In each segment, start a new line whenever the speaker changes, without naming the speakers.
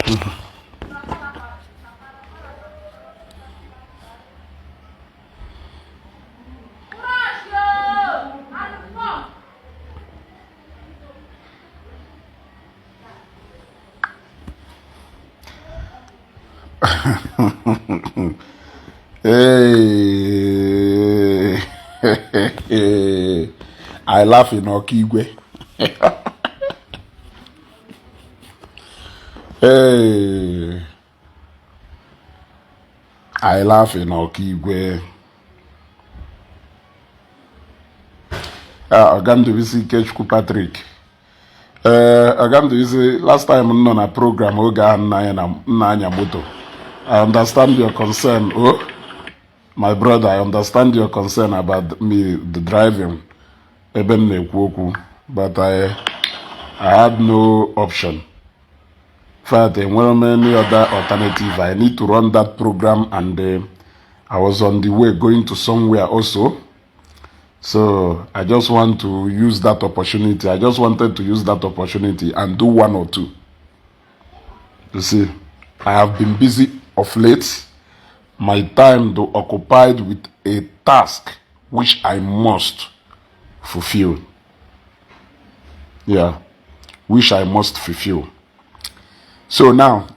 Hey. I laugh in Okigwe. Hey. I laugh in Okigwe. Ah, Oga Ndubuisi Ikechukwu Patrick. Ee, Oga Ndubuisi, last time m nọ na program oge ahụ m na-anya moto. I understand your concern. Oh, my brother, I understand your concern about me, the driving. Ebe m na-ekwu okwu, but I had no option. In fact, enwere m any other alternative. I need to run that program and I was on the way going to somewhere also. So I just want to use that opportunity. I just wanted to use that opportunity and do one or two. You see, I have been busy of late. My time though occupied with a task which I must fulfill. Yeah, which I must fulfill. So now,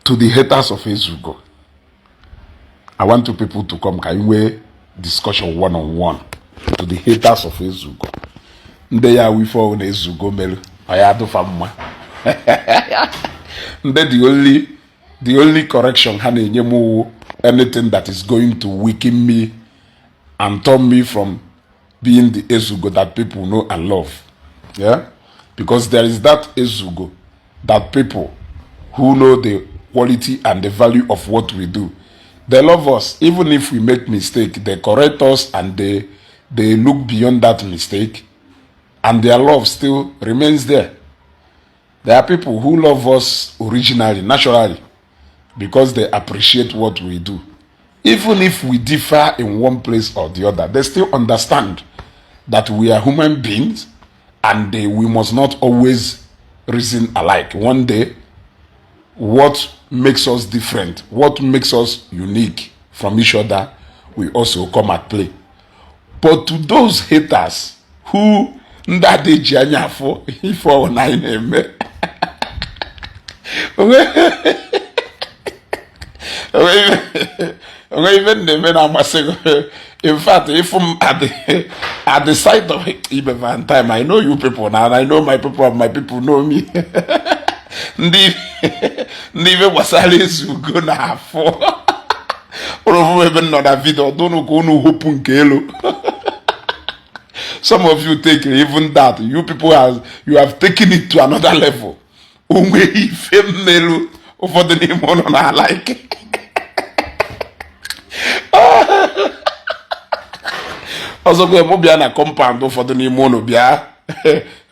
to the haters of Ezugo, I want two people to come. Can we discussion one on one? To the haters of Ezugo. Ndị ya wụ ife ọwụna Ezugo mere, ọ ya adụfa mma. Ndị the only correction ha na-enye m wụ anything that is going to weaken me and turn me from being the Ezugo that people know and love. Yeah? Because there is that Ezugo that people who know the quality and the value of what we do, they love us. Even if we make mistake, they correct us and they look beyond that mistake and their love still remains there. There are people who love us originally, naturally, because they appreciate what we do. Even if we differ in one place or the other, they still understand that we are human beings and we must not always reason alike. One day, what makes us different, what makes us unique from each other, will also come at play. But to those haters who ndị ada eji anya afụ ife ọwụna anyị na-eme, onwe ife m na-eme na-amasị gị. In fact, if m at the sight of Ibe Valentine, I know you people now, and I know my people, and my people know me. Ndị ife gbasara Ezugo na-afụ ụrụ ebe m nọ na video dụnụ ka unu hopụ nke elu. Some of you take even that, you people has you have taken it to another level. Onwe ife mmelu ụfọdụ n'ime ụnụ na like ọzọkwa mụ bịa na compound ụfọdụ n'ime ụnụ bịa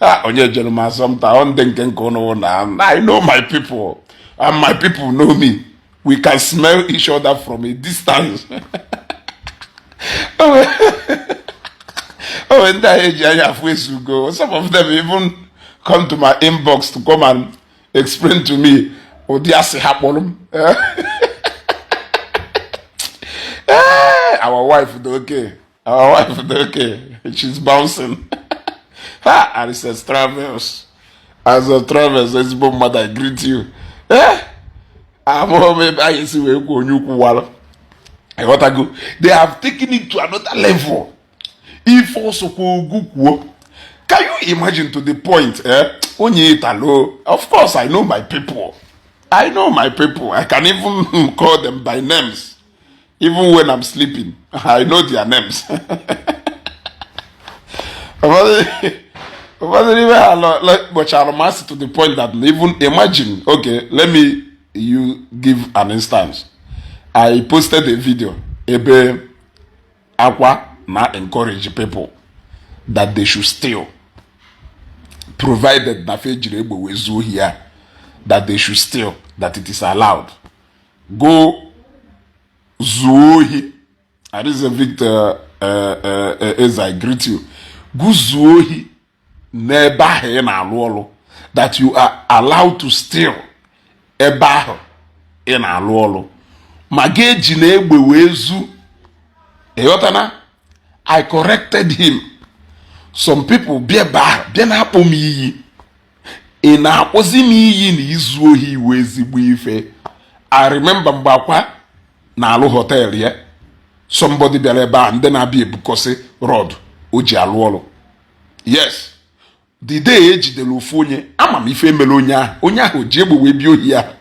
ha onye jere m asọmta ọ ndị nke ụnụ na I know my people and my people know me. We can smell each other from a distance. Oh, ndị ahụ eji anya afụ Ezugo, some of them even come to my inbox to come and explain to me ụdị asị ha kpọrọ m. Our wife dị okay. Our wife dị okay. She's bouncing. Ha, Arisas Travels. As a travels, ezigbo mmadụ, I greet you. Amụghị m ebe anyị si wee kwuo onye ukwu wara. Ịghọtago? They have taken it to another level. Ife ọsọkwa ugwu kwuo. Can you imagine to the point, eh? Onye Italo, of course I know my people. I know my people. I can even call them by names. Even when I'm sleeping, I know their names. Ụfọdụ n'ime ha kpọchara m asị to the point that even imagine, okay, let me you give an instance. I posted a video ebe akwa na encourage people that they should steal, provided na fe jiri egbe wee zuo ohi ya, that they should steal, that it is allowed. Go zuo ohi. Arinze Victor as I greet you. Go zuo ohi n'ebe ahụ ị na-alụ ọrụ. That you are allowed to steal ebe ahụ ị na-alụ ọrụ, ma ga eji na egbe wee zu. Ịghọtana? I corrected him. Some people bịa ebe ahụ, bịa na-akpọ m iyi. Ị na-akpọzi m iyi na izu ohi iwu ezigbo ife. I remember mgbe Akwa na-alụ hotel ya, somebody bịara ebe ahụ, ndị na-abịa ebukọsị rod o ji alụ ọrụ. Yes, the day ejidere ofu onye, ama m ife emere onye ahụ. Onye ahụ ji egbe wee bịa ohi ahụ.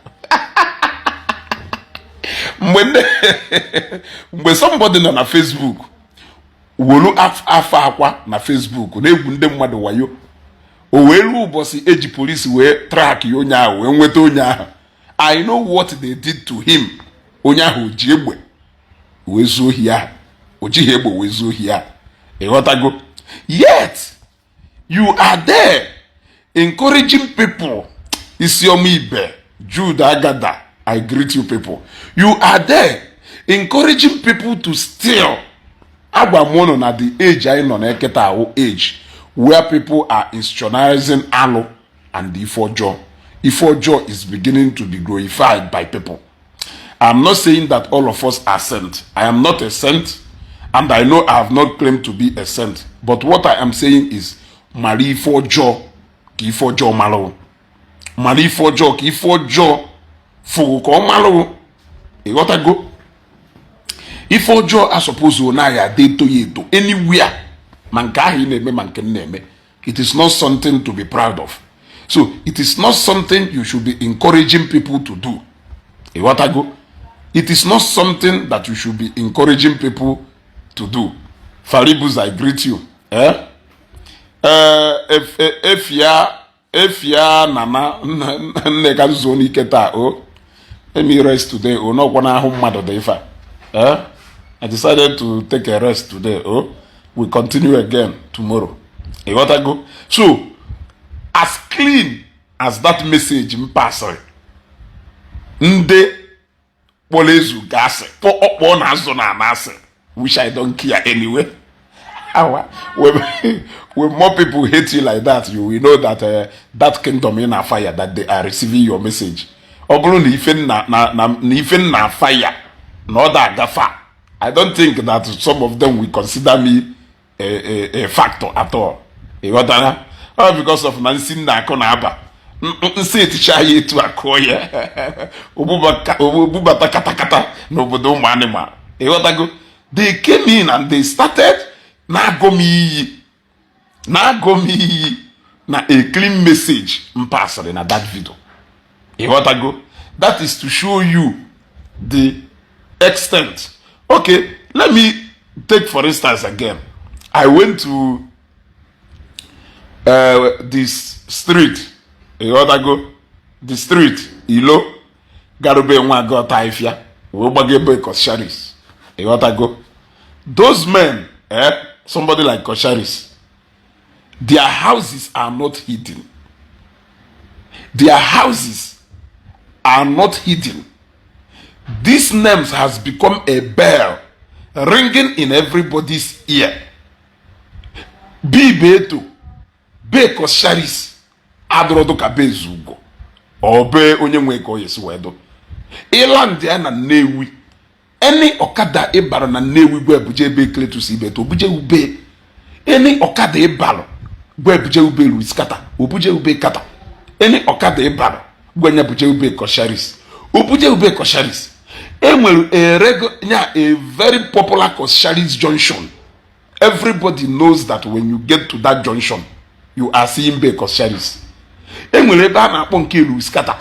Mgbe somebody nọ na Facebook wolu afọ Akwa na Facebook na-egwu ndị mmadụ wayo, o wee ruo ụbọchị eji polisi wee track ya onye ahụ, wee nweta onye ahụ. I know what they did to him. Onye ahụ ji egbe wee zuo ohi ahụ, o jighị egbe wee zuo ohi ahụ. Ịghọtago? Yet you are there encouraging people. Isioma Ibe, Jude Agada, I greet you people. You are there encouraging people to steal. Agwa m unu na the age anyị nọ na-eketa ahụ, age where people are institutionalizing alụ and ife ọjọọ. Ife ọjọọ is beginning to be glorified by people. I'm not saying that all of us are saint. I am not a saint, and I know I have not claimed to be a saint, but what I am saying is, mara ife ọjọọ ka ife ọjọọ malụ, mara ife ọjọọ ka ife ọjọọ fụrụ ka ọ malụ. Ịghọtago? Ife ọjọọ asọpụzụ na ya ada eto ya eto anywhere, ma nke ahụ ị na-eme, ma nke m na-eme. It is not something to be proud of, so it is not something you should be encouraging people to do. Ịghọtago? It is not something that you should be encouraging people to do. Faribus, I greet you. Eh? Efia efia nana nne ka nzuo n'ike taa o. Let me rest today o. N'ọkwa n'ahụ mmadụ dị ife a. Eh? I decided to take a rest today o. We continue again tomorrow. Ịghọtago? So as clean as that message m pasịrị, ndị kpọrọ ezu gasị ọkpọ na azụ na anasị, which I don't care anyway. When more people hate you like that, you will know that that kingdom in a fire, that they are receiving your message. Ọ bụrụ na ife nna na ife nna fire na ọ da agafa, I don't think that some of them will consider me a factor at all. Ịghọtara? Ọ because of na nsi nna akụ na-aba nsị eticha ya etu akụọ ya obubata katakata n'obodo ụmụ anụmanụ. Ịghọtago? They came in and they started na-agụ m iyi, na-agụ m iyi na a clean message m pasịrị na that video. Ịghọtago? That is to show you the extent. Okay, let me take for instance again. I went to this street. Ịghọtago? The street ilo garube nwa agọta ifia wee gbaga ebe Kosharis. Ịghọtago? Those men, eh, somebody like Kosharis, their houses are not hidden. Their houses are not hidden. These names has become a bell ringing in everybody's ear. Be Ibeto, be Kosharis adụrọdụ ka be Ezugo ọ be onye nwe ka ọ yesi wee dụ ịlandị ya na Nnewi. Any ọkada ịbara na Nnewi gwa ebuje ebe Cletus Ibeto, obuje ube. Any ọkada ịbalụ gwa ebuje ube Louis Kata, obuje ube Kata. Any ọkada ịbalụ gwa nya buje ube Kosharis, obuje ube Kosharis. Enwere a nya a very popular Kosharis junction. Everybody knows that when you get to that junction, you are seeing be Kosharis. Enwere ebe a na-akpọ nke Louis Kata.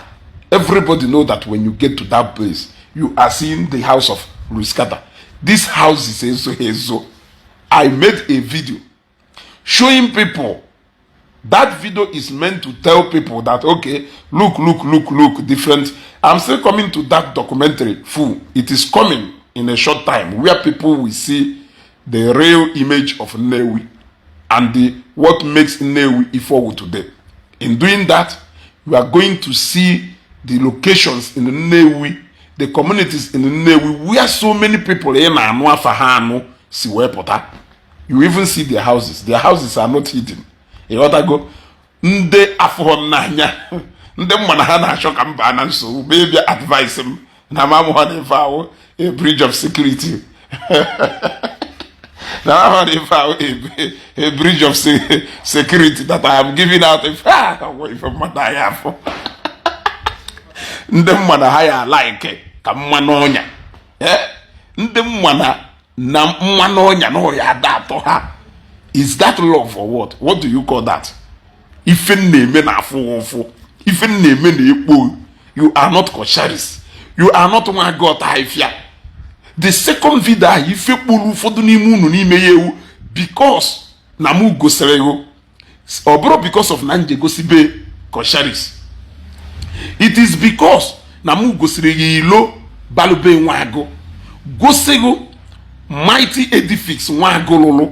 Everybody know that when you get to that place, you are seeing the house of Louis Kata. This house is ezo ezo. I made a video showing people. That video is meant to tell people that, okay, look, look, look, look, different. I'm still coming to that documentary full. It is coming in a short time, where people will see the real image of Nnewi and the what makes Nnewi Ifeowu today. In doing that, you are going to see the locations in Nnewi, the communities in Nnewi where so many people ị na-anụ afa ha anụ si wee pụta. You even see their houses. Their houses are not hidden. Ịghọtago? Ndị afụghọ m n'anya, ndị mma na ha na-achọ ka m baa na nsogbu, ma ịbịa advice m na m amụghọ na ife ahụ a bridge of security, na m amụghọ na ife ahụ a bridge of security that I am giving out. Ife ahụ ife mmadụ anyị afọ, ndị mma na ha ya like ka mmanụ ọnya, ndị mma na mmanụ ọnya na ọya ada atọ ha. Is that love or what? What do you call that? Ife m na-eme na-afụ ụfụ, ife m na-eme na-ekpo. You are not Kosharis, you are not nwa Ọtahịfịa. The second video ahụ, ife kpuru ụfọdụ n'ime unu n'ime ya ewu because na mụ gosiri ihu. Ọ bụrụ because of na nje gosibe Kosharis, it is because na mụ gosiri ya ilo balube Nwagụ, gosighị mighty edifice Nwagụ lụrụ,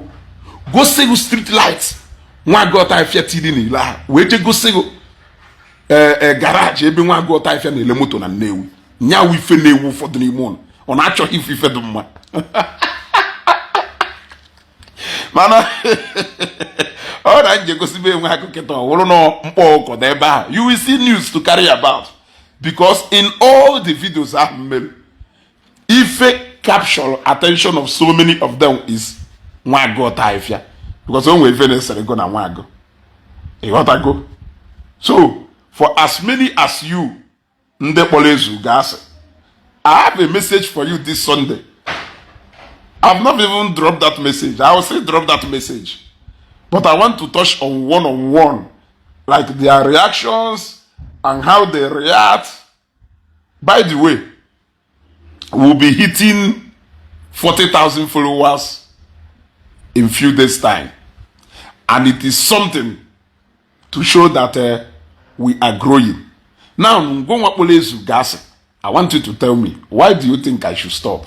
gosighị street light Nwagụ Ọtahịfịa tiri n'ilo ahụ, wee je gosighị ee garage ebe Nwagụ Ọtahịfịa na-ele moto na Nnewi. Nyawu ife na-ewu ụfọdụ n'ime ụlọ, ọ na-achọghị ife ife dị mma. Mana ọ na nje gosibe enwe akụ kịta, ọ wụrụ na mkpọ ụkọdọ ebe ahụ, you will see news to carry about, because in all the videos ahụ mere, ife capture attention of so many of them is Nwagụ Ọtahịfịa, because o nwere ife na-esere go na Nwagụ, ịghọtago? So for as many as you ndị kpọrọ ezu gasị, I have a message for you this Sunday. I've not even dropped that message. I will still drop that message, but I want to touch on one, like their reactions and how they react. By the way, we'll be hitting 40,000 followers in few days' time, and it is something to show that we are growing. Now, ngwa ezu gasị, I want you to tell me, why do you think I should stop?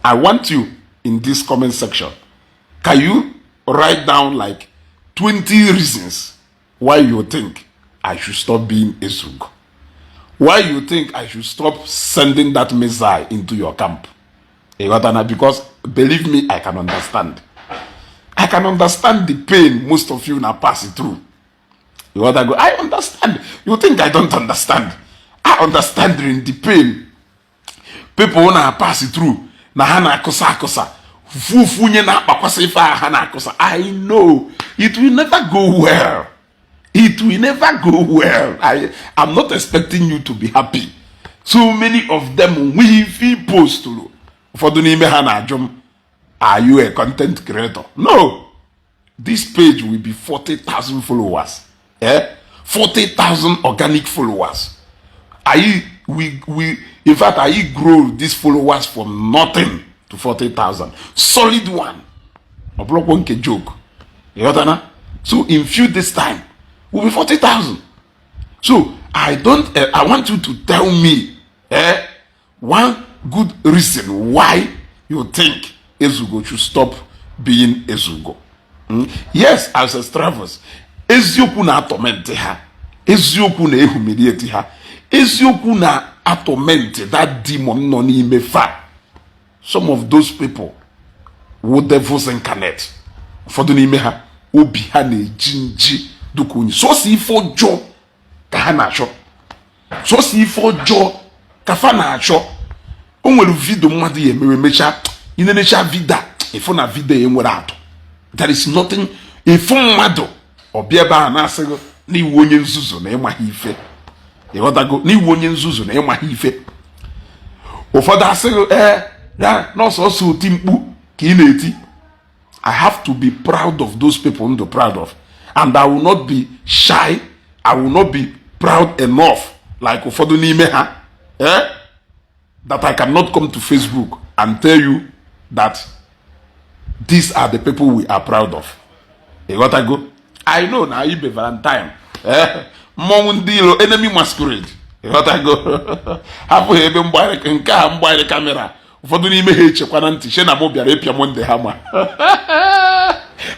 I want you in this comment section, can you write down like 20 reasons why you think I should stop being Ezugo, why you think I should stop sending that missile into your camp? Ịghọtana? Because believe me, I can understand. I can understand the pain most of you now pass through. Ịghọtago? I understand. You think I don't understand? I understand the pain people na pass through, na ha na-akụsa akụsa fufu onye na-akpakwasị ife a ha na-akụsa. I know it will never go well. It will never go well. I am not expecting you to be happy. So many of them nwee ife postụrụ, ụfọdụ n'ime ha na-ajụ m, "Are you a content creator?" No. This page will be 40,000 followers, eh? 40,000 organic followers. I we in fact, I grow these followers from nothing to 40,000, solid one. Ọ bụrụkwa nke joke, ịghọtana? So in few days' time will be 40,000. So I don't I want you to tell me, one good reason why you think Ezugo should stop being Ezugo. Yes, as travels, eziokwu na-atorment ha, eziokwu na-ehumiliate ha, eziokwu na-atorment that demon nọ n'ime fa. Some of those people wụ devils incarnate. Ụfọdụ n'ime ha, obi ha na-eji nji dịka unyi. Sọsọ ife ọjọọ ka ha na-achọ, sọsọ ife ọjọọ ka fa na-achọ. O nwere video mmadụ ya emewe, mechaa, inenecha video a, ịfụ na video ya enwere atụ. There is nothing. Ịfụ mmadụ ọbịa ebe ahụ na-asị gị n'iwu onye nzuzu na ịmaghị ife, ịghọtago? N'iwu onye nzuzu na ịmaghị ife. Ụfọdụ asị gị, ee, ya n'ọsọsọ oti mkpu ka ị na-eti. I have to be proud of those people I'm proud of, and I will not be shy. I will not be proud enough like ụfọdụ n'ime ha, that I cannot come to Facebook and tell you that these are the people we are proud of. Ịghọtago? I know na ibe Valentine, mmọnwụ ndị ilo, enemy masquerade, ịghọtago? Hapụ ha ebe mgbagharị nke a, mgbagharị camera. Ụfọdụ n'ime ha echekwa na ntị che na mụ bịara ịpịa Monday ha, ma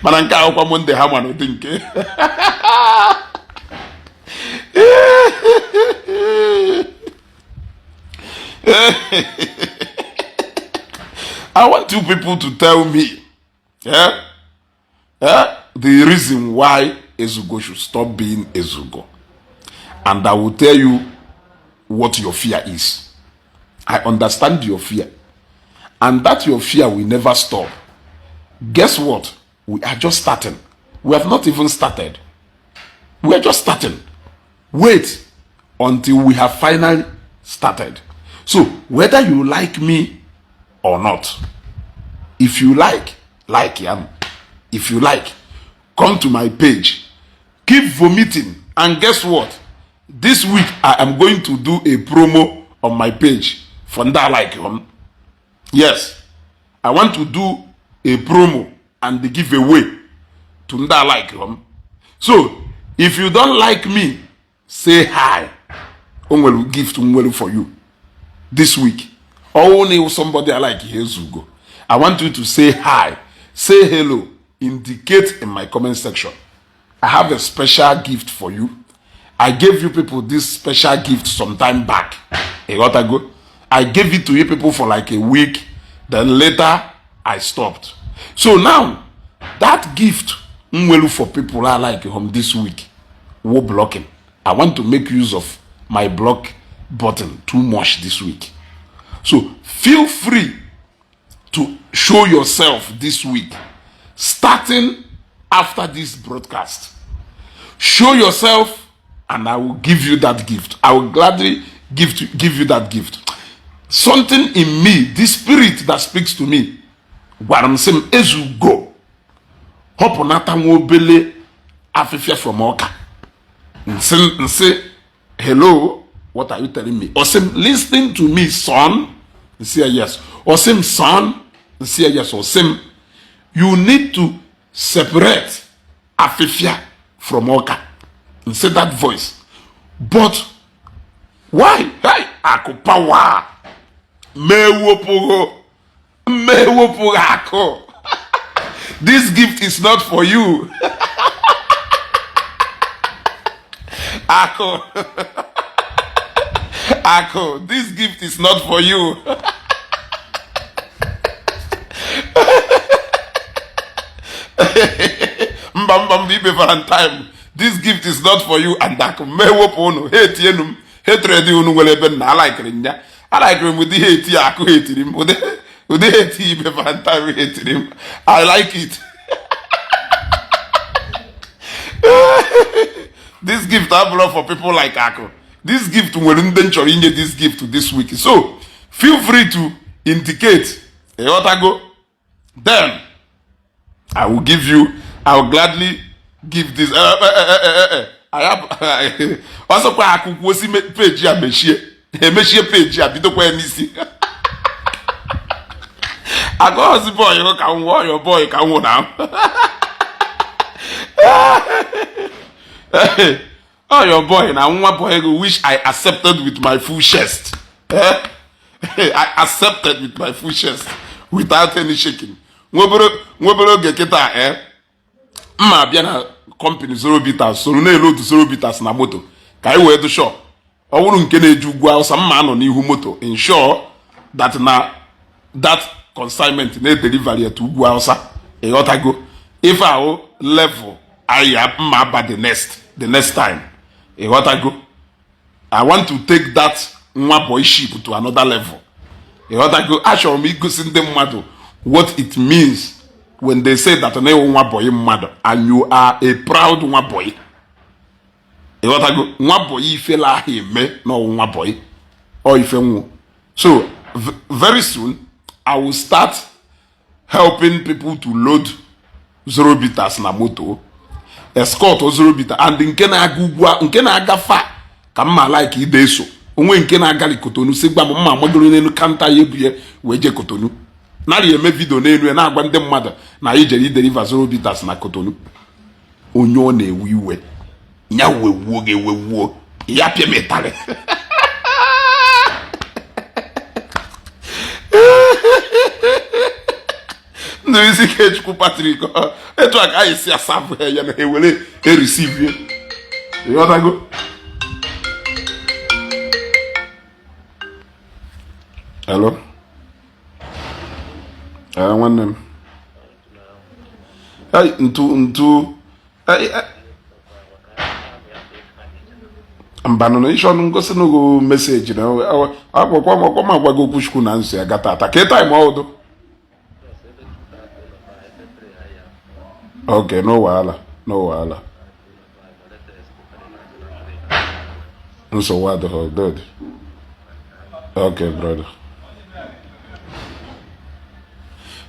mana nke akwụkwọ Monday ha ma n'ụdị nke. I want you people to tell me, yeah, the reason why Ezugo should stop being Ezugo. And I will tell you what your fear is. I understand your fear. And that your fear will never stop. Guess what? We are just starting. We have not even started. We are just starting. Wait until we have finally started. So whether you like me or not, if you like, like him. If you like, come to my page. Keep vomiting. And guess what? This week I am going to do a promo on my page for that like him. Yes, I want to do a promo and the giveaway to ndị like him. So if you don't like me, say hi. O nwere gift nwere for you this week. Only somebody I like Ezugo. I want you to say hi, say hello, indicate in my comment section. I have a special gift for you. I gave you people this special gift some time back. You got to go. I gave it to you people for like a week. Then later, I stopped. So now, that gift nwelu for people I like him this week, wo blocking. I want to make use of my block button too much this week. So feel free to show yourself this week, starting after this broadcast. Show yourself and I will give you that gift. I will gladly give you that gift. Something in me, this spirit that speaks to me, gwara m sị m Ezugo họpụnata nwa obele afịfịa from ọka. Nsị nsị hello, what are you telling me? Ọ sị m listen to me, son. Nsị ya yes. Ọ sị m son. Nsị ya yes. Ọ sị m you need to separate afịfịa from ọka. Nsị that voice. But why? Hey, akụ power. Mewopụghị mewopụghị akụ. This gift is not for you. Akụ. Akụ, this gift is not for you. Mba mba mba ibe Valentine. This gift is not for you and akụ mewopụ unu ha etienu m hatred unu nwere ebe nna alaikiri nya alaikiri m ụdị ha eti akụ ha etiri m ụdị ụdị ha eti ibe Valentine ha etiri m. I like it. This gift abụrụ for people like akụ. This gift nwere ndị m chọrọ inye this gift this week. So feel free to indicate. Ịghọtago? Then I will give you, I will gladly give this. Ọsọkwa akwụkwọ osi peji a mechie emechie peji a bidokwa ya n'isi. Agọzi boy ka m nwụọ ọyọ boy ka m nwụ na ọyọ boy na nwa boy go which I accepted with my full chest. I accepted with my full chest without any shaking. Nwa obere oge kịta mma abịa na company Zoro Bitters soro na-ele otu Zoro Bitters na moto ka anyị wee dị sure. Ọ bụrụ nke na-eje ugwu Awụsa mma anọ n'ihu moto ensure that na that consignment na-edeliver ya to ugwu Awụsa. Ịghọtago? Ife ahụ level anyị mma aba the next time. Ịghọtago? I want to take that nwa boyship to another level. Ịghọtago? Achọrọ m igosi ndị mmadụ what it means when they say that na ịwụ nwa boy mmadụ and you are a proud nwa boy. Ịghọtago? Nwa boy ifela ahụ eme na ọwụ nwa boy ọ ife nwụ. So very soon I will start helping people to load Zoro Bitters na moto, escort Zoro Bitters and nke na-aga ugwu nke na-aga fa ka mma like ide eso onwe nke na-aga Kotonu si gba m mma amagoro n'elu counter ya ebunye wee jee Kotonu narị eme video n'elu ya na-agwa ndị mmadụ na anyị jere ideliver Zoro Bitters na Kotonu. Onye ọ na-ewe iwe ya wewuo gị ewewuo ya pịa m ịtarị. Ndụbụisi Ikechukwu Patrick etu a ka anyị si asabụ ya na ewere erisivie. Ịghọtago? Hello? Nwanne m. Ntu ntu Mbanụ na ịchọ ngosi n'ogo message na akwụkwọ akwụkwọ m agwago okwuchukwu na nso ya gata ata ka time ọdụ. Okay, no wahala, no wahala. Nsogbu adịghị, good. Okay, brother.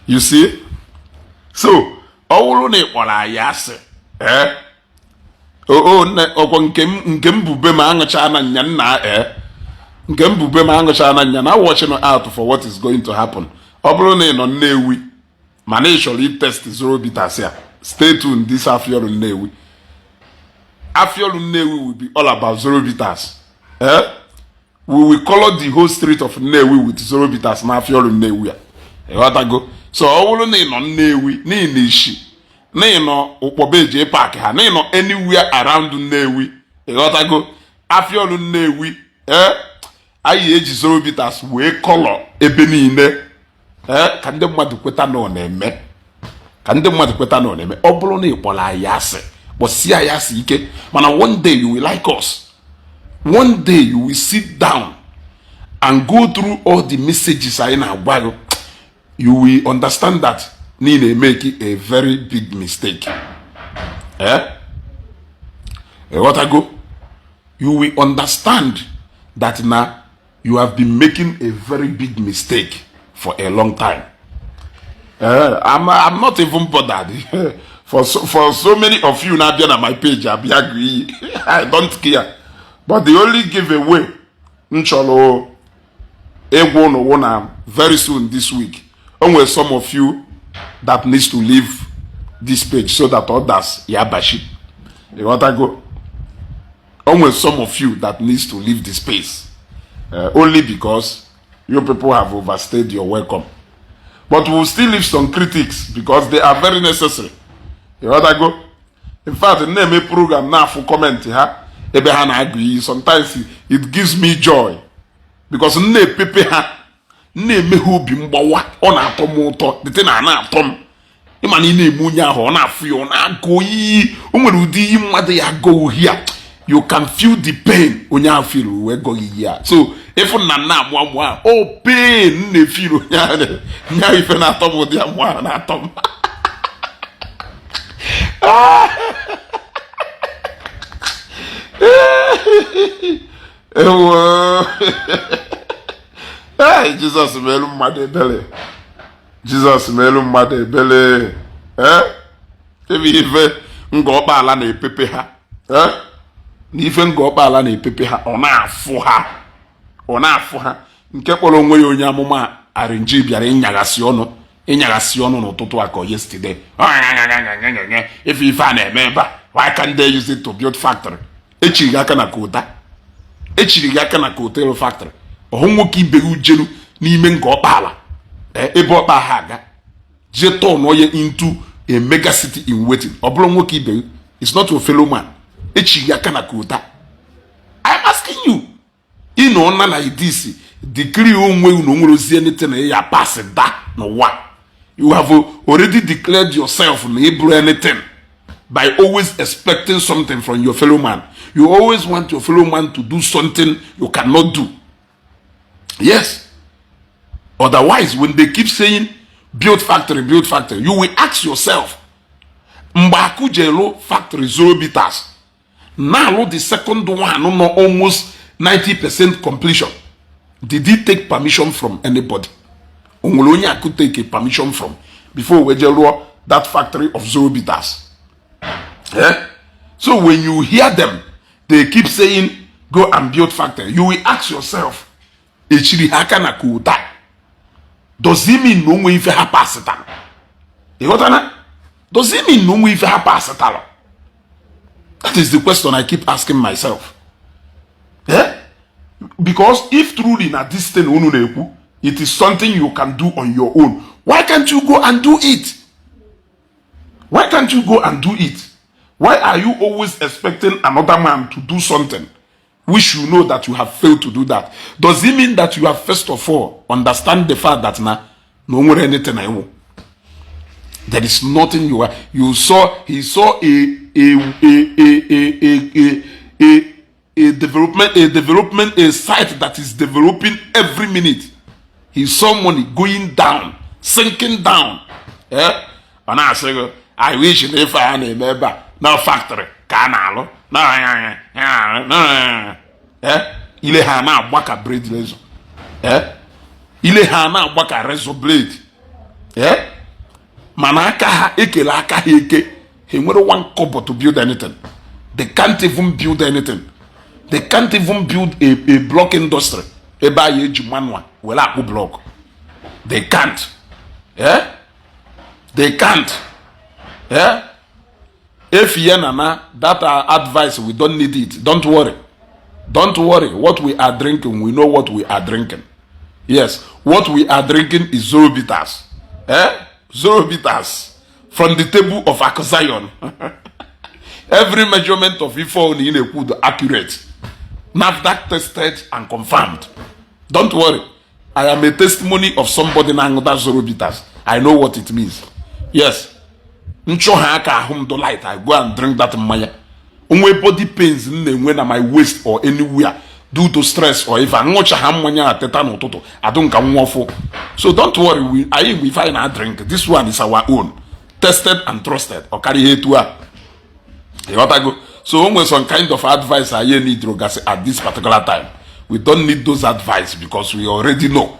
You see? So, ọ bụrụ na ị kpọrọ anyị asị, ee o nne ọkwa nke m bube m aṅụcha na nya nna, ee nke m bube m aṅụcha na nya na watching out for what is going to happen. Ọ bụrụ na ị nọ Nnewi mana ị chọrọ itest Zoro Bitters ya, stay tuned. This Afiolu Nnewi, Afiolu Nnewi will be all about Zoro Bitters. Eh, we will color the whole street of Nnewi with Zoro Bitters na Afiolu Nnewi a, ịghọtago? So ọ bụrụ na ị nọ Nnewi, na ị na-eshi, na ị nọ Ụkpọbeje park ha, na ị nọ anywhere around Nnewi, ịghọtago? Afiolu Nnewi, ee anyị eji Zoro Bitters wee color ebe niile, ee ka ndị mmadụ kweta na ọ na-eme, ka ndị mmadụ kweta na ọ na-eme. Ọ bụrụ na ị kpọrọ anyị asị, kpọsie anyị asị ike, mana one day you will like us. One day you will sit down and go through all the messages anyị na-agwa gị. You will understand that na ị na-emeke a very big mistake. Eh, ịghọtago? You will understand that na you have been making a very big mistake for a long time. I'm not even bothered. For so many of you na-abịa na my page abịa agree, I don't care. But the only giveaway m chọrọ ịgwa unu wụ na very soon this week, o nwere some of you that needs to leave this page so that others ya bashi. Ịghọtago? O nwere some of you that needs to leave the space, only because you people have overstayed your welcome. But we'll still leave some critics because they are very necessary. Ịghọtago? In fact, na-eme program na-afụ comment ha ebe ha na-agụ iyi, sometimes it gives me joy because m na-epepe ha, m na-eme ha obi mgbawa, ọ na-atọ m ụtọ dịte na na-atọ m. Ịma na ị na-eme onye ahụ, ọ na-afụ ya, ọ na-agụ iyi. O nwere ụdị iyi mmadụ ya agụ ohi a, you can feel the pain onye ahụ feel wee gọghị iyi a. So ịfụ na nna amụ amụ a, o pain m na-efeel onye ahụ, onye ahụ ife na-atọ m, ụdị amụ ahụ na-atọ m. Ewo, ee, Jizọs meelu mmadụ ebere, Jizọs meelu mmadụ ebere. Ee, ebe ife Ngor Okpala na-epepe ha, ee na ife Ngor Okpala na-epepe ha, ọ na-afụ ha, ọ na-afụ ha. Nke kpọrọ onwe ya onye amụma arinji bịara ịnyaghasị ọnụ, ịnyaghasị ọnụ n'ụtụtụ a ka yesterday. Ife ife a na-eme ebe a, why can't they use it to build factory? Echiri gị aka na kota, echiri gị aka na kota ịlụ factory. Ọhụ nwoke ibe gị ujelu n'ime Ngor Okpala, ebe ọkpa ha aga jee turn ya into a mega city in waiting. Ọ bụrụ nwoke ibe gị, it's not your fellow man. Echiri gị aka na kota. I'm asking you, ị nọ na like this decree onwe unu nwere ozi anything na ya pass da n'ụwa. You have already declared yourself na ịbụrụ anything by always expecting something from your fellow man. You always want your fellow man to do something you cannot do. Yes, otherwise when they keep saying build factory, build factory, you will ask yourself, mgbe akụ ji factory Zoro Bitters na-alụ the second one nọ almost 90% completion, did he take permission from anybody? O nwere onye akụ take permission from before wee jee rụọ that factory of Zoro Bitters? Eh? So when you hear them, they keep saying go and build factory, you will ask yourself, echiri ha aka na kota? Does it mean na onwe ife ha pasịtara? Ịghọtana? Does it mean na onwe ife ha pasịtara? That is the question I keep asking myself. Eh? Because if truly na this thing unu na-ekwu, it is something you can do on your own, why can't you go and do it? Why can't you go and do it? Why are you always expecting another man to do something which you know that you have failed to do that? Does it mean that you have first of all understand the fact that na no nwere anything I want? There is nothing you are. You saw, he saw a a a a a a a, a A development, a site that is developing every minute. He saw money going down, sinking down. Eh, ọ na-asị gị, "I wish na ife a na-eme ebe a na factory ka a na-alụ na." Eh, ile ha na-agba ka blade razor. Eh, ile ha na-agba ka razor blade. Eh, mana aka ha ekele, aka ha eke, ha enwere one kobo to build anything. They can't even build anything. They can't even build a block industry ebe a ya eji manual were akpụ block. They can't. Eh, they can't. Eh, efi ya na that advice, we don't need it. Don't worry, don't worry. What we are drinking, we know what we are drinking. Yes, what we are drinking is Zoro Bitters. Eh, Zoro Bitters from the table of Akuzion. Every measurement of ife ọ na na-ekwu the accurate, NAFDAC tested and confirmed. Don't worry, I am a testimony of somebody na-aṅụ that Zoro Bitters. I know what it means. Yes, nchọ ha aka ahụ m do light, I go and drink that mmanya. Onwe body pains m na-enwe na my waist or anywhere due to stress or if aṅụcha ha mmanya a teta n'ụtụtụ, adụ nka nwa ọfụ. So don't worry, we anyị mgbe ife anyị na drink, this one is our own, tested and trusted. Ọ karịa ihe etu a, ịghọtago? So o nwere some kind of advice anyị need gasị at this particular time. We don't need those advice because we already know.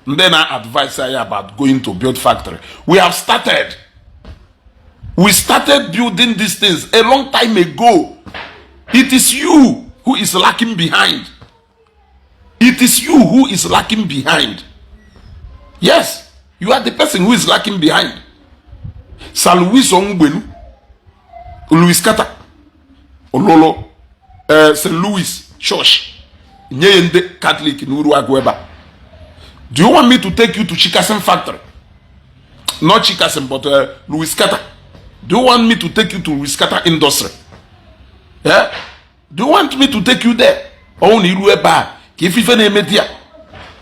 Ndị na advice anyị about going to build factory, we have started. We started building these things a long time ago. It is you who is lacking behind. It is you who is lacking behind. Yes, you are the person who is lacking behind. Sir Louis Onwugbenu, Louis Carter ololo St. Louis Church nye ya ndị Catholic n'uru agụ ebe a. Do you want me to take you to Chikason factory? Not Chikason, but Louis Carter. Do you want me to take you to Louis Carter industry? Yeah? Do you want me to take you there? Ọ na iru ebe a ka ife na-eme di ya.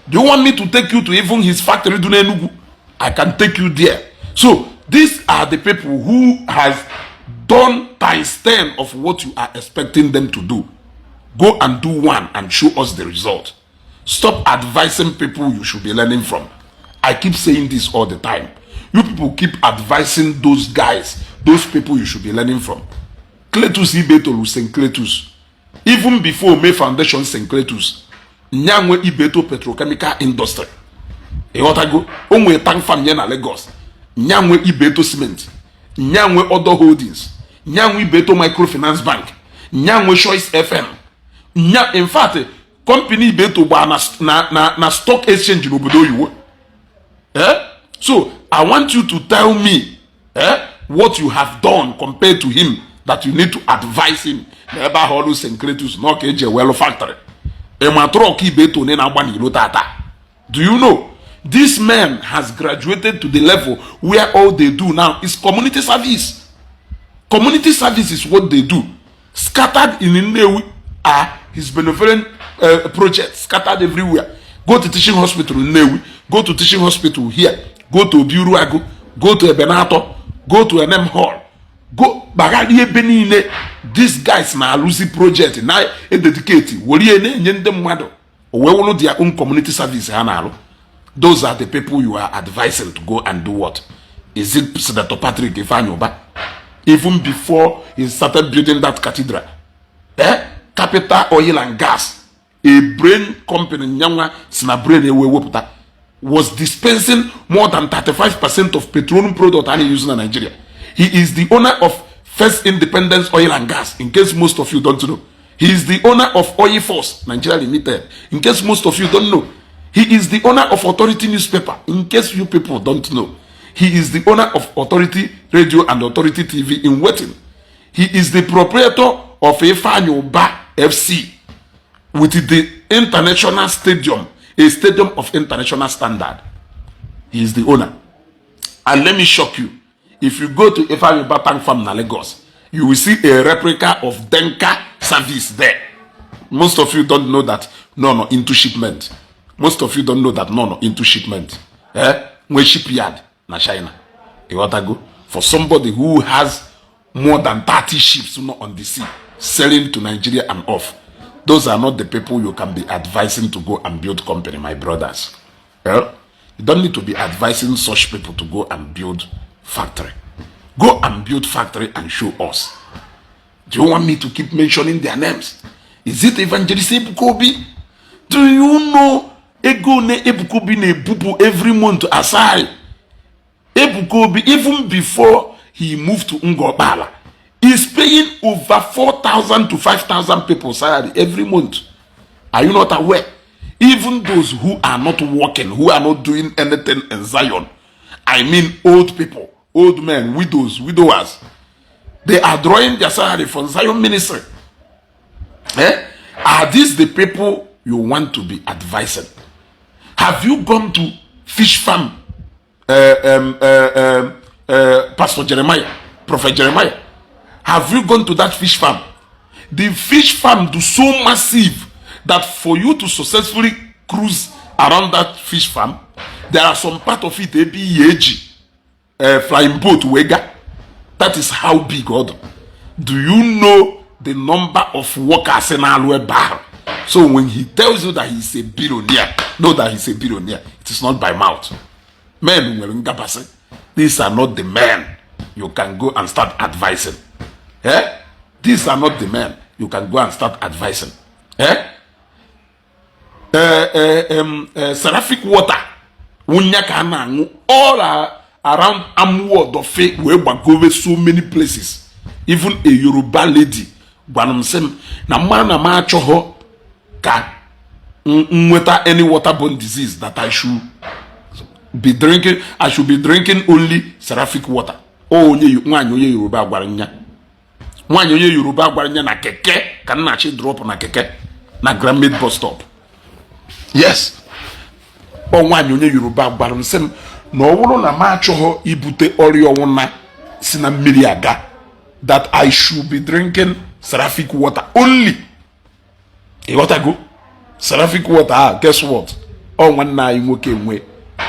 Do you want me to take you to even his factory dị n'Enugu? I can take you there. So these are the people who has done times 10 of what you are expecting them to do. Go and do one and show us the result. Stop advising people you should be learning from. I keep saying this all the time. You people keep advising those guys, those people you should be learning from. Cletus Ibeto, St. Cletus, even before May Foundation St. Cletus, nyanwe Ibeto Petrochemical Industry, ịghọtago? O nwee tank farm ya na Lagos. Nyanwe Ibeto Cement, nyanwe Odo Holdings, nyanwe Ibeto Microfinance Bank, nyanwe Choice FM nya. In fact, company Ibeto gbaa na stock exchange n'obodo oyibo. Eh? So I want you to tell me, eh, what you have done compared to him that you need to advise him na ebe ahụ ọrụ St. Cletus na ọka eji ewelu factory. Ịma truck Ibeto one na-agba n'ilo tata? Do you know this man has graduated to the level where all they do now is community service? Community service is what they do. Scattered in Nnewi are his benevolent projects scattered everywhere. Go to teaching hospital in Nnewi, go to teaching hospital here, go to Obiruagu, go to Ebenato, go to NM Hall, go gbagharị ebe niile. These guys na-alụzi project na ededicate were ihe na-enye ndị mmadụ, o wee wụrụ their own community service ha na-alụ. Those are the people you are advising to go and do what? Is it Senator Patrick Ifeanyi Uba? Even before he started building that cathedral, eh? Capital Oil and Gas, a brain company nyanwa si na brain ewe wepụta, was dispensing more than 35% of petroleum product a na-use na Nigeria. He is the owner of First Independence Oil and Gas, in case most of you don't know. He is the owner of Oil Force Nigeria Limited, in case most of you don't know. He is the owner of Authority Newspaper, in case you people don't know. He is the owner of Authority Radio and Authority TV in Waiting. He is the proprietor of Ifeanyi Uba FC with the international stadium, a stadium of international standard. He is the owner. And let me shock you. If you go to Ifeanyi Uba Tank Farm na Lagos, you will see a replica of Denka service there. Most of you don't know that no into shipment. Most of you don't know that no into shipment. Eh? Nwe shipyard na China. Ịghọtago? For somebody who has more than 30 ships not on the sea, selling to Nigeria and off. Those are not the people you can be advising to go and build company, my brothers. Eh? You don't need to be advising such people to go and build factory. Go and build factory and show us. Do you want me to keep mentioning their names? Is it Evangelist Ebuka Obi? Do you know ego one Ebuka Obi na-ebupụ every month aside? Ebuka Obi, even before he moved to Ngor Okpala, is paying over 4,000 to 5,000 people salary every month. Are you not aware? Even those who are not working, who are not doing anything in Zion, I mean old people, old men, widows, widowers, they are drawing their salary from Zion ministry. Eh? Are these the people you want to be advising? Have you gone to fish farm? Pastor Jeremiah, Prophet Jeremiah. Have you gone to that fish farm? The fish farm do so massive that for you to successfully cruise around that fish farm, there are some part of it ebe ihe eji flying boat wee ga. That is how big ọ dị. Do you know the number of workers na-alụ ebe ahụ? So when he tells you that he's a billionaire, know that he's a billionaire. It is not by mouth. Men nwere ngabasị. These are not the men you can go and start advising. Eh? These are not the men you can go and start advising. Eh? Seraphic water wụnya ka a na-aṅụ all around Amuwo Odofin wee gbagowe so many places. Even a Yoruba lady gwara m sị m na mma na m achọghọ ka m nweta any waterborne disease, that I should be drinking only Seraphic water. O onye nwaanyị onye Yoruba gwara nya, nwaanyị onye Yoruba gwara nya na keke ka m na-achị drop na keke na Grand bus stop. Yes, ọ nwaanyị onye Yoruba gwara m sị m na ọ bụrụ na m achọghọ ibute ọrịa ọnwụna si na mmiri aga, that I should be drinking Seraphic water only. Ịghọtago? Seraphic water a, guess what? Ọ nwanne anyị nwoke nwe,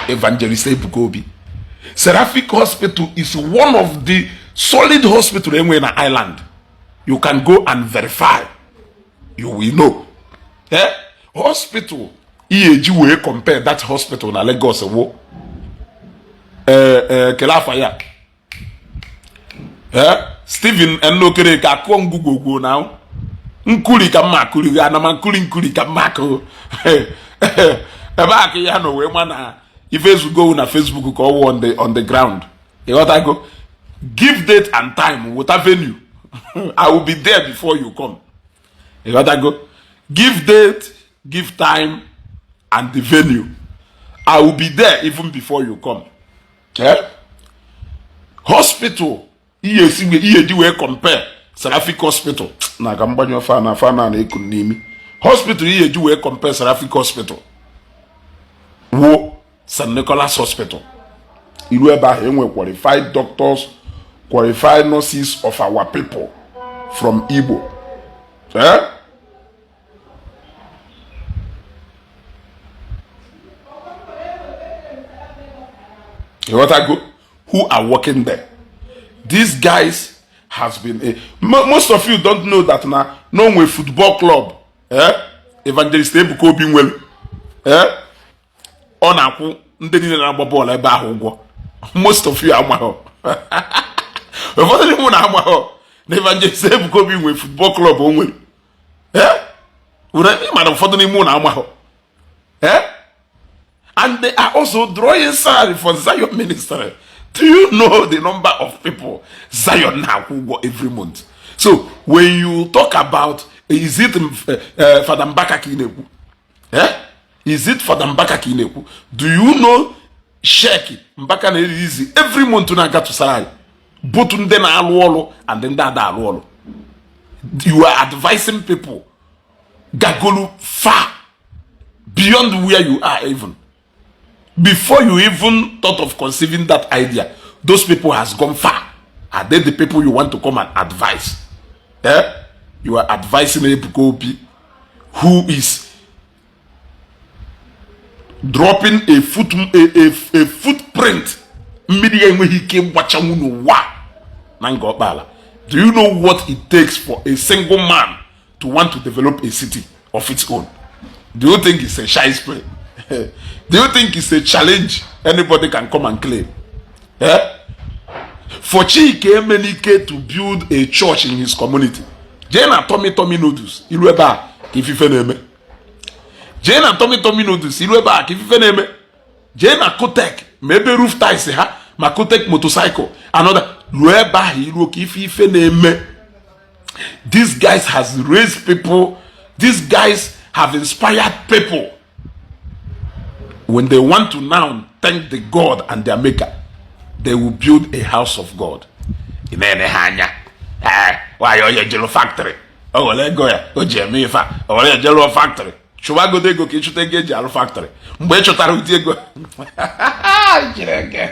Evangelist Ebuka Obi. Seraphic Hospital is one of the solid hospital enwe na island. You can go and verify, you will know. Eh? Hospital ihe eji wee compare that hospital na Lagos wo kele afa ya, eh, Stephen Nnokereke akụọ ngwugwogwo na nkuri ka mma akuri ana ma nkuri nkuri ka mma akụ ebe a ka ya nọ wee ma na ife ezugo na Facebook ka ọ wụ on the ground. Ịghọtago? Give date and time without venue, I will be there before you come. Ịghọtago? Give date, give time and the venue, I will be there even before you come. Eh? Hospital ihe esi ihe ji wee compare Seraphic Hospital na ka mgbanyụ fan, fan na-eku n'imi. Hospital ihe ji wee compare Seraphic Hospital wo St. Nicholas Hospital. Iru ebe ahụ, enwe qualified doctors, qualified nurses of our people from Igbo. Eh? Ịghọtago? Who are working there. These guys has been a most of you don't know that na no nwe football club, eh? Evangelist Ebuka Obi nwere, eh? Ọ na-akwụ ndị niile na-agba bọọlụ ebe ahụ ụgwọ. Most of you amaghọ, ụfọdụ n'ime unu amaghọ na Evangelist Ebuka Obi nwe football club o nwere, eh? Mana ụfọdụ n'ime unu amaghọ, eh? And they are also drawing salary for Zion ministry. Do you know the number of people Zion na-akwụ ụgwọ every month? So when you talk about, is it Fada Mbaka ka ị na-ekwu? Eh? Is it Fada Mbaka ka ị na-ekwu? Do you know cheque Mbaka na-erelease every month na-aga to salary both ndị na-alụ ọrụ and ndị ada alụ ọrụ? You are advising people gagolu far beyond where you are. Even before you even thought of conceiving that idea, those people has gone far. Are they the people you want to come and advise? Eh? You are advising Ebuka Obi, who is dropping a footprint mmiri enweghị ike ịgbachanwu n'ụwa na Ngor Okpala. Do you know what it takes for a single man to want to develop a city of its own? Do you think it's a child's play? Do you think it's a challenge anybody can come and claim? Eh? For Chike Emenike to build a church in his community, jee na Tummy Tummy Noodles, iru ebe a ka ifife na-eme. Jee na Tummy Tummy Noodles, iru ebe a ka ifife na-eme. Jee na Kotek, ma ebe roof tiles ha, ma Kotek motorcycle another, ruo ebe ahụ, iruo ka ife ife na-eme. These guys has raised people. These guys have inspired people. When they want to now thank the God and their maker, they will build a house of God. Ị na-ene ha anya, ee, nwaanyị onye jelu factory, o were ego ya o ji eme ife a, o were eje lụọ factory. Chụwagodo ego ka ịchụta ego eji alụ factory. Mgbe ị chụtara ụdị ego, Chineke,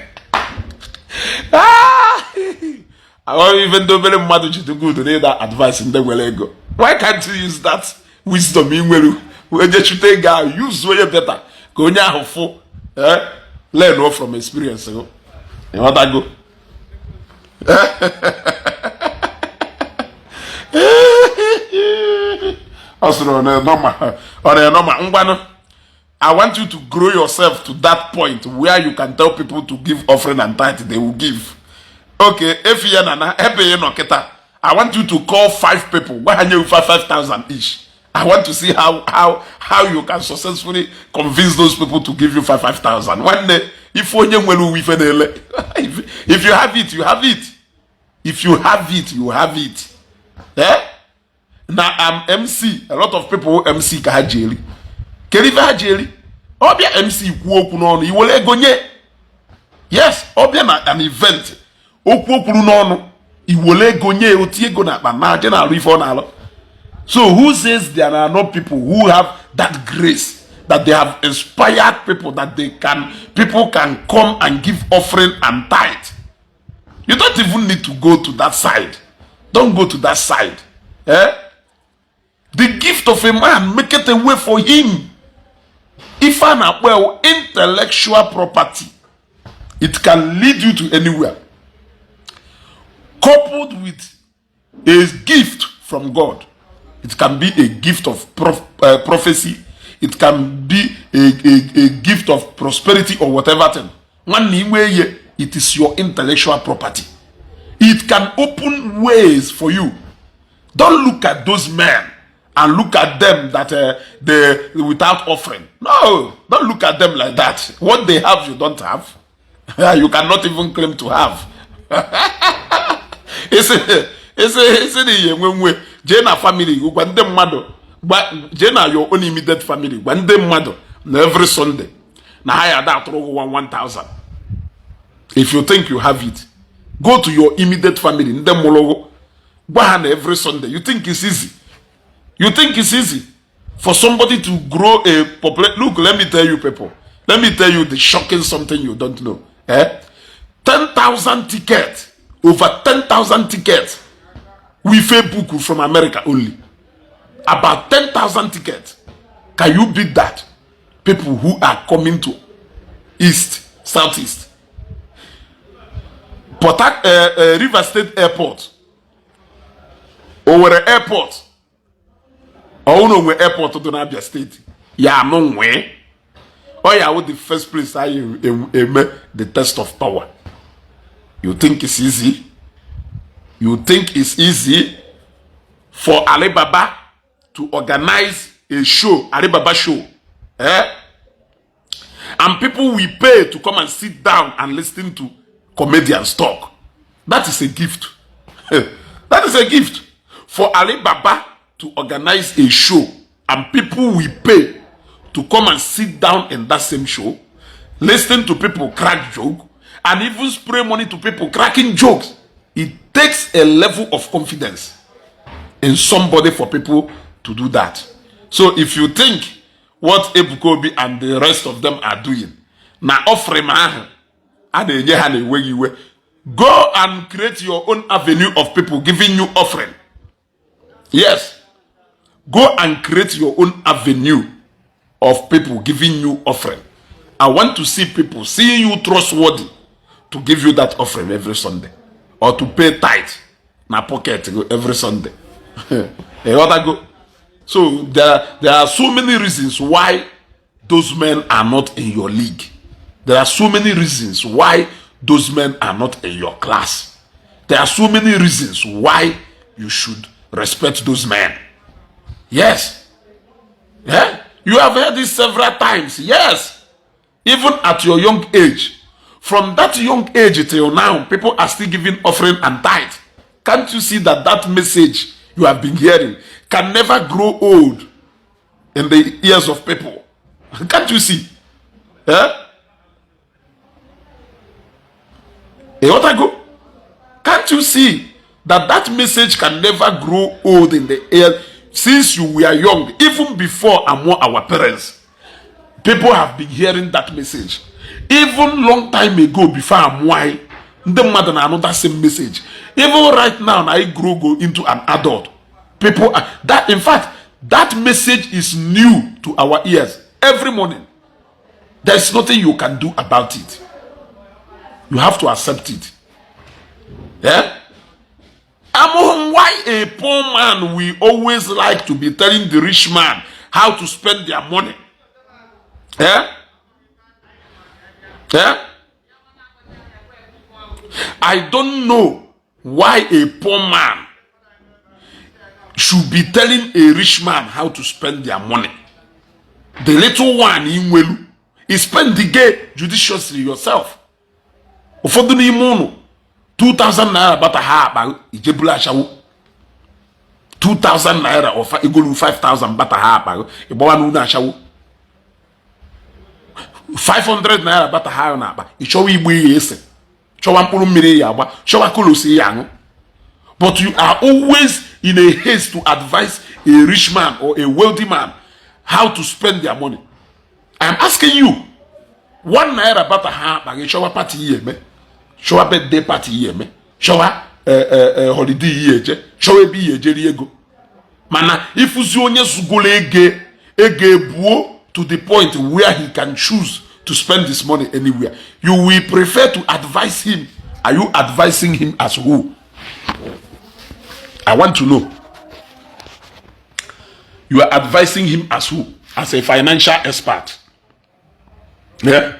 ahụghị ife ndị obere mmadụ ji dị good n'ịda advice ndị nwere ego. Why can't you use that wisdom ị nwere wee je chụta ego ahụ, use onye better ka onye ahụ fụ, eh, learn from experience go? Ịghọtago? Ọ sịrị ọ na-enọma, ọ na-enọma. Ngwanụ, I want you to grow yourself to that point where you can tell people to give offering and tithe, they will give. Okay, efi ya na ebe ị nọ kịta, I want you to call five people, gwa ha nye 5,000 each. I want to see how you can successfully convince those people to give you 5,000. Nwanne, ife onye nwere uwe ife na-ele. If you have it, you have it. If you have it, you have it. Eh? Na am MC, a lot of people MC ka ha ji eri. Kedu ife ha ji eri? Ọbịa MC kwuo okwu n'ọnụ, i were ego nye. Yes, ọbịa na an event, okwu o kwuru n'ọnụ, i were ego nye, oti ego n'akpa na aje na-alụ ife ọ na-alụ. So who says there are not people who have that grace, that they have inspired people, that they can people can come and give offering and tithe? You don't even need to go to that side. Don't go to that side. Eh? The gift of a man make it a way for him. Ife a na-akpọ intellectual property, it can lead you to anywhere. Coupled with a gift from God, it can be a gift of prophecy, it can be a gift of prosperity or whatever thing. Nwanne, inwe ihe, it is your intellectual property. It can open ways for you. Don't look at those men and look at them that they without offering. No, don't look at them like that. What they have, you don't have. You cannot even claim to have. Isi na ihe nwe nwe, jee na family, gwa ndị mmadụ, jee na your own immediate family, gwa ndị mmadụ na every Sunday na ha ya ada atụrụ gị 1000. If you think you have it, go to your immediate family, ndị mụrụ gị, gwa ha na every Sunday. You think it's easy? You think it's easy for somebody to grow a population? Look, let me tell you people, let me tell you the shocking something you don't know, eh? 10,000 tickets, over 10,000 tickets we book from America only, about 10,000 tickets. Can you beat that? People who are coming to east, southeast, Port River State Airport, Owerri Airport, ọwụ onwe airport dị n'Abia Steeti ya anụ nwee ọ ya wụ the first place anyị eme the test of power. You think it's easy? You think it's easy for Alibaba to organize a show, Alibaba show, eh? And people will pay to come and sit down and listen to comedians talk? That is a gift. That is a gift. For Alibaba to organize a show and people will pay to come and sit down in that same show, listen to people crack joke, and even spray money to people cracking jokes. It takes a level of confidence in somebody for people to do that. So if you think what Ebuka Obi and the rest of them are doing, na offering ahụ a na-enye ha na-enweghị iwe, go and create your own avenue of people giving you offering. Yes. Go and create your own avenue of people giving you offering. I want to see people seeing you trustworthy to give you that offering every Sunday or to pay tithe na pocket go every Sunday. Ịghọtago? So there are so many reasons why those men are not in your league. There are so many reasons why those men are not in your class. There are so many reasons why you should respect those men. Yes. Yeah? You have heard this several times. Yes. Even at your young age. From that young age till now, people are still giving offering and tithe. Can't you see that that message you have been hearing can never grow old in the ears of people? Can't you see? Eh? Ịghọtago? Can't you see that that message can never grow old in the ear since you were young, even before among our parents? People have been hearing that message. Even long time ago, before amụọ ndị mmadụ na-anụ that same message. Even right now, na I grow go into an adult. People are, that in fact, that message is new to our ears every morning. There's nothing you can do about it. You have to accept it. Yeah? Among why a poor man will always like to be telling the rich man how to spend their money. Yeah? Yeah? I don't know why a poor man should be telling a rich man how to spend their money. The little one in nwelu, you spend the gay judiciously yourself. Ụfọdụ n'ime ụnụ 2000 naira bata ha akpa ijebulu ashawo 2000 naira ọfa egolu 5000 bata ha akpa ịgbawa n'ụlọ ashawo 500 naira bata ha n'akpa ịchọwa igbo ihe ese chọwa mkpụrụ mmiri ya agba chọwa kolosi ya aṅụ. But you are always in a haste to advise a rich man or a wealthy man how to spend their money. I am asking you, 1 naira bata ha akpa gị chọwa party ihe eme, chọwa birthday party ihe eme, chọwa holiday ihe eje, chọwa ebe ihe ejeri ego. Mana ịfụzi onye zugolo ego ego ebuo to the point where he can choose to spend his money anywhere, you will prefer to advise him. Are you advising him as who? I want to know. You are advising him as who? As a financial expert? Yeah?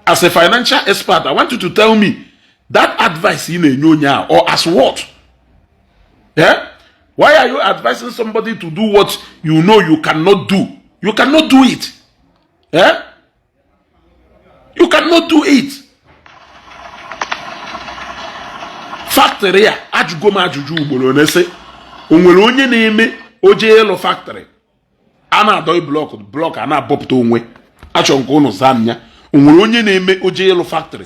As a financial expert, I want you to tell me that advice ị na-enye onye ahụ, or as what? Yeah? Why are you advising somebody to do what you know you cannot do? You cannot do it. Yeah? You cannot do it. Factory a ajụgo m ajụjụ ugboro one sị o nwere onye na-eme o jee ịlụ factory a na-adọ block block a na-abọpụta onwe achọrọ nke ụnụ zaa m ya o nwere onye na-eme o jee ịlụ factory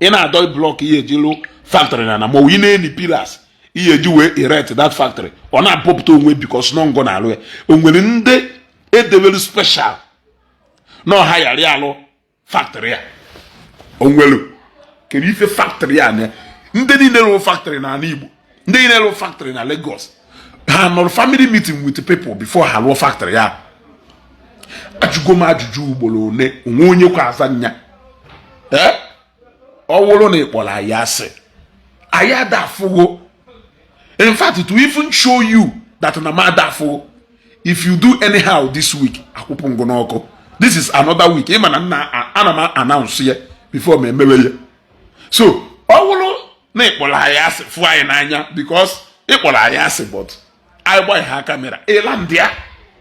ị na-adọ block ihe eji lụ factory na ma ị na-eni pillars ihe eji wee erect that factory ọ na-abọpụta onwe because nọ ngọ na-alụ ya o nwere ndị edewelu special na ọha yara alụ factory a o nwere kedu ife factory a na ndị niile rụrụ factory n'ala Igbo ndị niile rụrụ factory na Lagos ha nọrọ family meeting with people before ha rụọ factory ya ajụgo m ajụjụ ugboro one o nwe onye kwa aza nya ee ọ wụrụ na ị kpọrọ anyị asị anyị ada afụgo in fact to even show you that na m ada afụgo if you do anyhow this week akwụpụ ngụ n'ọkụ this is another week ị ma na nna ana m announce ya before m emewe ya so ọ wụrụ na ị kpọrọ anyị asị fụ anyị n'anya because ị kpọrọ anyị asị but anyị gbaghị ha camera ịla ndị a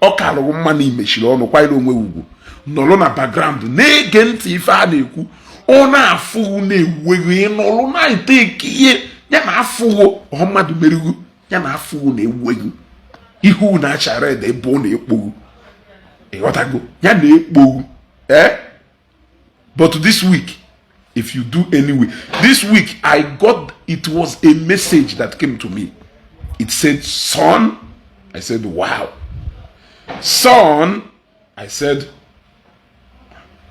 ọ kalụghị mma na i mechiri ọnụ kwanyere onwe ugwu nọrọ na background na-ege ntị ife a na-ekwu ọ na-afụghụ na-ewughị ịnọrụ na-ete ihe ya na afụghụ ọ mmadụ merighu ya na afụghụ na-ewughị ihu na-acha red ebe ọ na-ekpoghu ịghọtago ya na-ekpoghu eh but this week if you do anyway this week I got it was a message that came to me it said son I said wow son I said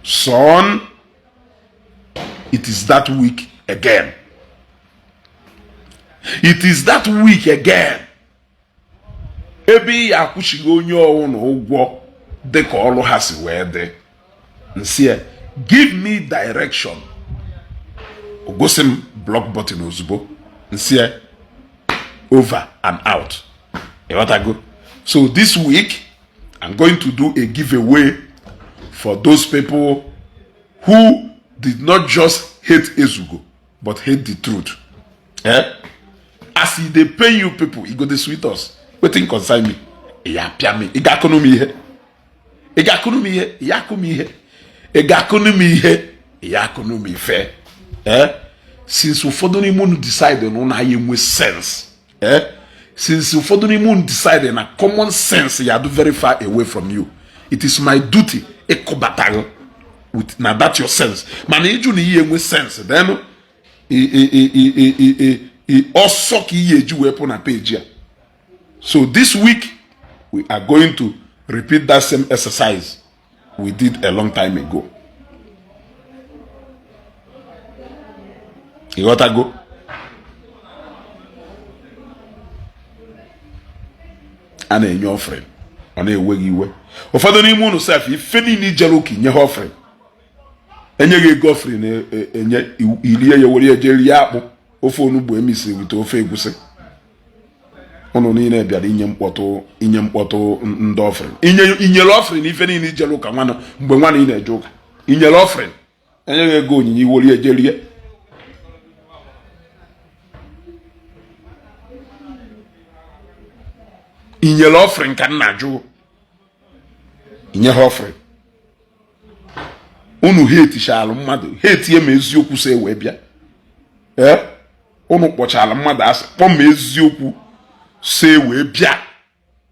son it is that week again it is that week again ebe ị ya akwụchighị onye ọwụna ụgwọ dị ka ọrụ ha si wee dị m sị ya give me direction o gosi m block button ozugbo m sị ya Over and out. Ịghọtago? So this week I'm going to do a giveaway for those people who did not just hate Ezugo but hate the truth. Eh? As e dey pain you people, e go dey sweet us. Wetin concern me? Ị ya apịa m, ị ga-akụnụ m ihe, ị ga-akụnụ m ihe, ị ya akụ m ihe, ị ga-akụnụ m ihe, ị ya akụnụ m ife. Eh? Since ụfọdụ n'ime unu decide na unu anyị enwe sense, eh? Since ụfọdụ n'ime unu decide na common sense ya do very far away from you, it is my duty ịkụbata gị with na that your sense. Mana ịjụ na ihe enwe sense, then ọsọ ka ihe eji wee pụ na page a. So this week we are going to repeat that same exercise we did a long time ago. Ịghọtago? A na-enye offering, ọ na-ewe gị iwe. Ụfọdụ n'ime unu sef, ife niile ijere ụka, inye ha offering, enyeghị ego offering, enye irie ya, were ya jee rie akpụ, ofe onugbu emisi wite ofe egusi. Ụnụ niile bịara inye mkpọtụ, inye mkpọtụ ndị offering. Inyere offering ife niile ijere ụka nwanụ, mgbe nwanụ ị na-eje ụka inyere offering, enyeghị ego onyinye, iwere ya jee rie. Inyere offering ka nna jụ, inye ha offering. Unu hate-chalụ mmadụ, hate ma eziokwu so wee bịa. Ee, unu kpọchala mmadụ asị, kpọọ ma eziokwu so wee bịa.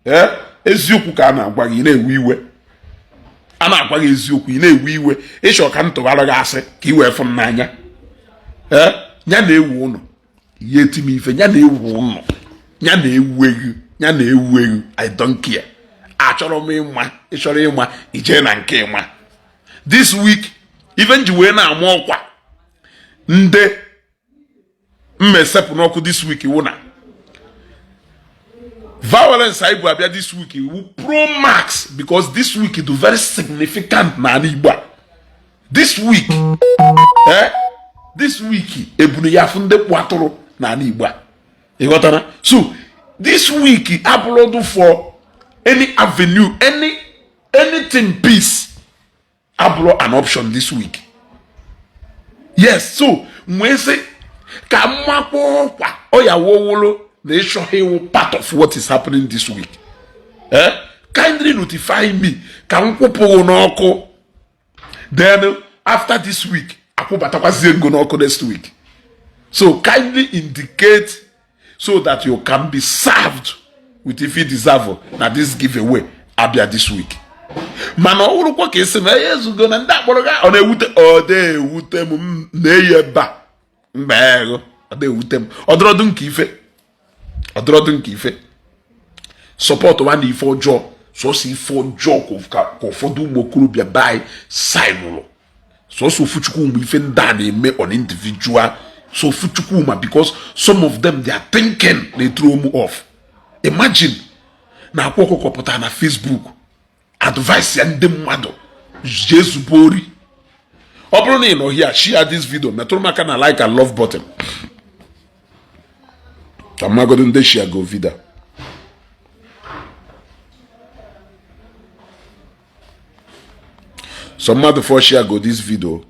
Ee, eziokwu ka a na-agwa gị, ị na-ewe iwe. A na-agwa gị eziokwu, ị na-ewe iwe. Ịchọ ka m tụghara gị asị ka ị wee fụ m n'anya. Ee, ya na-ewu ụnụ ihe eti m ife, ya na-ewu ụnụ, ya na-ewu egwu, ya na-ewu egwu. I don't care. Achọrọ m ịma. Ịchọrọ ịma, ijee na nke ịma. This week, ife nji wee na-ama ọkwa ndị mma esepụ n'ọkụ this week wụ na violence anyị bụ abịa this week wu pro max, because this week do very significant n'ala Igbo a. This week, eh, this week ebunu ya afụ ndị kpụ atụrụ n'ala Igbo a. Ịghọtara? So this week abụrụdụ for any avenue, anything peace abụrụ an option this week. Yes, so nwee sị ka mmakwa ọkwa ọ ya wowolo na ịchọghị ịwụ part of what is happening this week, eh, kindly notify me ka m kwụpụghị n'ọkụ. Then after this week, akwụbatakwazie ngo n'ọkụ next week. So kindly indicate so that you can be served with ife you deserve na this giveaway abịa this week. Mana ọ bụrụkwa ka esi na ya ezugo na ndị akpọrọ gị, ọ na-ewute, ọ na-ewute m na-eyi ebe a mba ego, ọ na-ewute m. Ọdụrọdụ nke ife, ọdụrọdụ nke ife support wa na ife ọjọọ, sọsọ ife ọjọọ ka ụfọdụ ụmụ okorobịa be anyị sainụrụ. Sọsọ ofuchukwu mgbe ife ndị a na-eme on individual, so ofuchukwu ma, because some of them, they are thinking na throw m off. Imagine na akwa ọkụkọ pụtara na Facebook advice ya ndị mmadụ jee zube ori. Ọ bụrụ na ị nọ here, share this video, metụrụ m aka na like and love button ka mmagodo ndị share go video. So mmadụ for share go this video.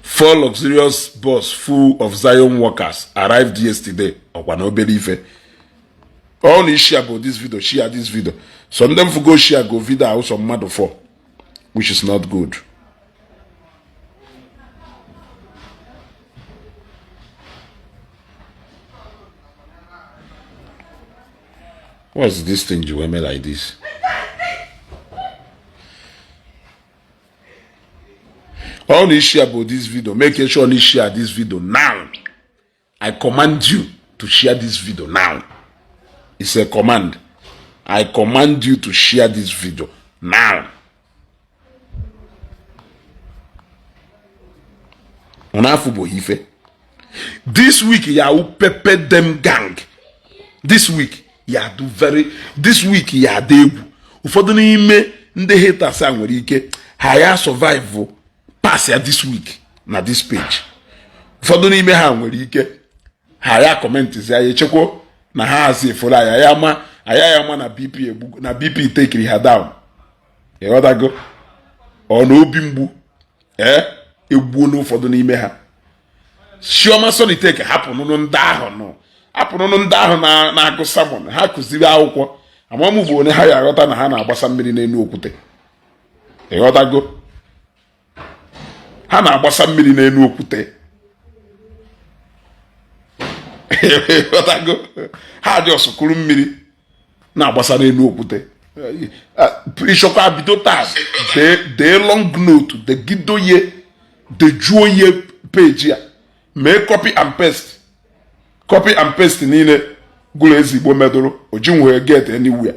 Four luxurious bus full of Zion workers arrived yesterday. Ọkwa na obere ife all na share go this video, share this video. So ndị mfugo share go video ahụ, so mmadụ four, which is not good. What's this thing you weme like this? All na share about this video, make sure you share this video now. I command you to share this video now. It's a command. I command you to share this video now. Unu bụ ife this week ya wụ pepper them gang. This week ya do very, this week ya dị egwu. Ụfọdụ n'ime ndị haters a nwere ike ha ya survive pass ya this week na this page. Ụfọdụ n'ime ha nwere ike ha ya commentizi ya, echekwa na ha hazi eforo anya ya ma anya ya ma na BP egbu na BP tekiri ha down. Ịghọtago? Ọ na obi mgbu ee egbuo n'ụfọdụ n'ime ha. Chioma Sonitek, hapụnụnụ ndị ahụ nụ, hapụnụnụ ndị ahụ na-agụ sermon ha, kụziri akwụkwọ amamugbo onye ha ya aghọta na ha na-agbasa mmiri n'elu okwute. Ịghọtago? Ha na-agbasa mmiri n'elu okwute. Ịghọtago? Ha dị ọsụkụrụ mmiri na-agbasa n'elu okwute. Ịchọkwa bido taa dee long note, degido ye, dejuo ye peji a, mee copy and paste, copy and paste niile gụrụ ezigbo medụrụ oji nwee get anywhere.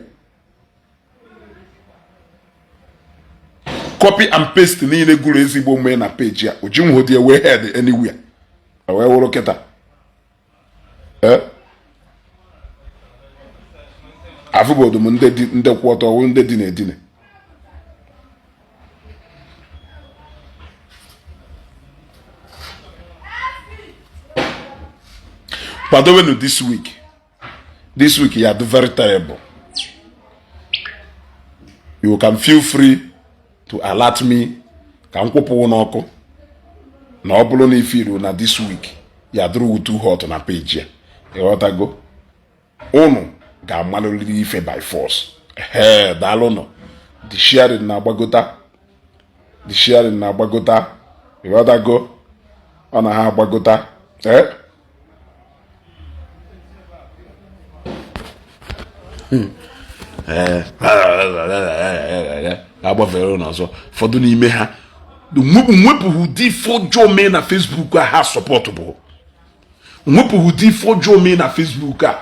Copy and paste niile gụrụ ezigbo mee na peji a, oji nwee dị wee head anywhere. Wee wụrụ kịta afụbodo m ndị kwụ ọtọ wụ ndị dị na-edina. Kwadowenu this week. This week ya do very terrible. You can feel free to alert me ka m kwụpụwo n'ọkụ na ọ bụrụ na ifiru na this week ya dụrụ too hot na page ya. Ịghọtago? Unu ga-amalụrịrị ife by force. Ee, daalụ nọ. The sharing na-agbagota, the sharing na-agbagota. Ịghọtago? Ọ na ha agbagota. Ee, agbafere ụlọ ọzọ. Ụfọdụ n'ime ha nwepụghị ụdị ife ọjọọ mee na Facebook a ha support bụ nwepụghị ụdị ife ọjọọ mee na Facebook a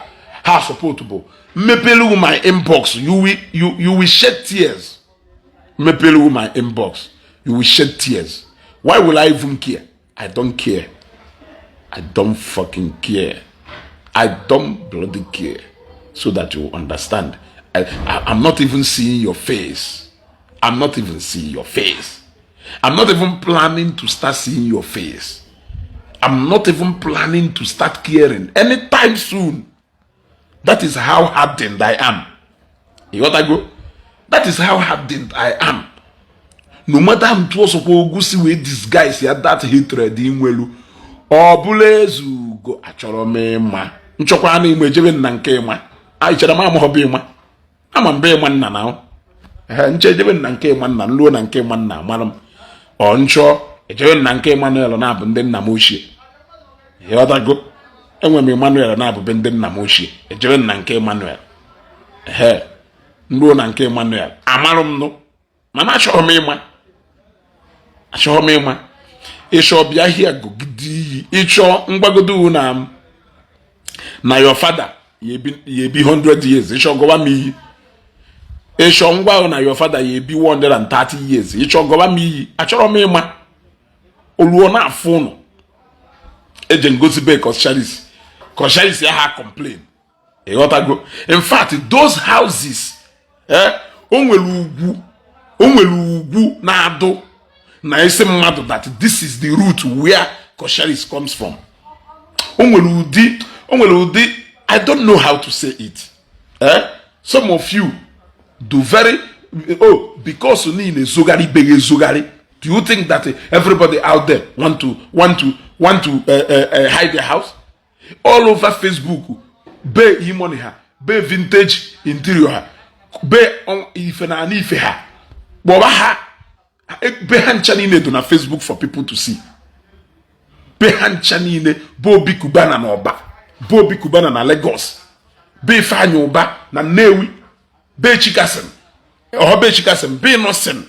ha support bụ mmepelu my inbox, you will shed tears. Mmepelu my inbox, you will shed tears. Why will I even care? I don't care. I don't fucking care. I don't bloody care. So that you understand, I'm not even seeing your face. I'm not even seeing your face. I'm not even planning to start seeing your face. I'm not even planning to start caring anytime soon. That is how hardened I am. You got to go? That is how hardened I am. No matter how ọsọkwa ogwu si wee disguise ya that hatred inwelu, ọ bụla ezugo achọrọ m ịma nchọkwa na ime ejebe na nke ịma anyị chere m amụghọ bụ ịma ama mba ịma nna na nche ejebe na nke ịma nna nluo na nke ịma nna amara m ọ nchọ ejebe na nke Emmanuel na-abụ ndị nna m ochie. Ịghọtago? Enwe m Emmanuel na-abụbe ndị nna m ochie, ejebe na nke Emmanuel. Ee, nruo na nke Emmanuel amarụ m nụ, mana achọghị m ịma, achọghị m ịma. Ịchọ bịa hịa gụgide iyi, ịchọ mgbagodo na na your father ya ebi 100 years, ịchọ gọba m iyi. Ịchọ ngwa ahụ na your father ya ebi 130 years, ịchọ gọba m iyi. Achọrọ m ịma. Oluo na-afụ ụnụ eje ngozi be Coscharis, Coscharis ya ha complain. Ịghọtago? In fact, those houses, o nwere ugwu, o nwere ugwu na-adụ na isi mmadụ that this is the root where Coscharis comes from. O nwere ụdị, o nwere ụdị, I don't know how to say it. Some of you do very oh because niile ezogharị ibe ezogharị. Do you think that everybody out there want to hide their house all over Facebook? Be e-money ha, be vintage interior ha, be ife na ana ife ha, kpọba ha, be ha ncha niile dị na Facebook for people to see. Be ha ncha niile bụ Obi Cubana na Ọba, bụ Obi Cubana na Lagos, be Ifeanyi Ụba na Nnewi, be Chikason ọha, be Chikason, be Innocent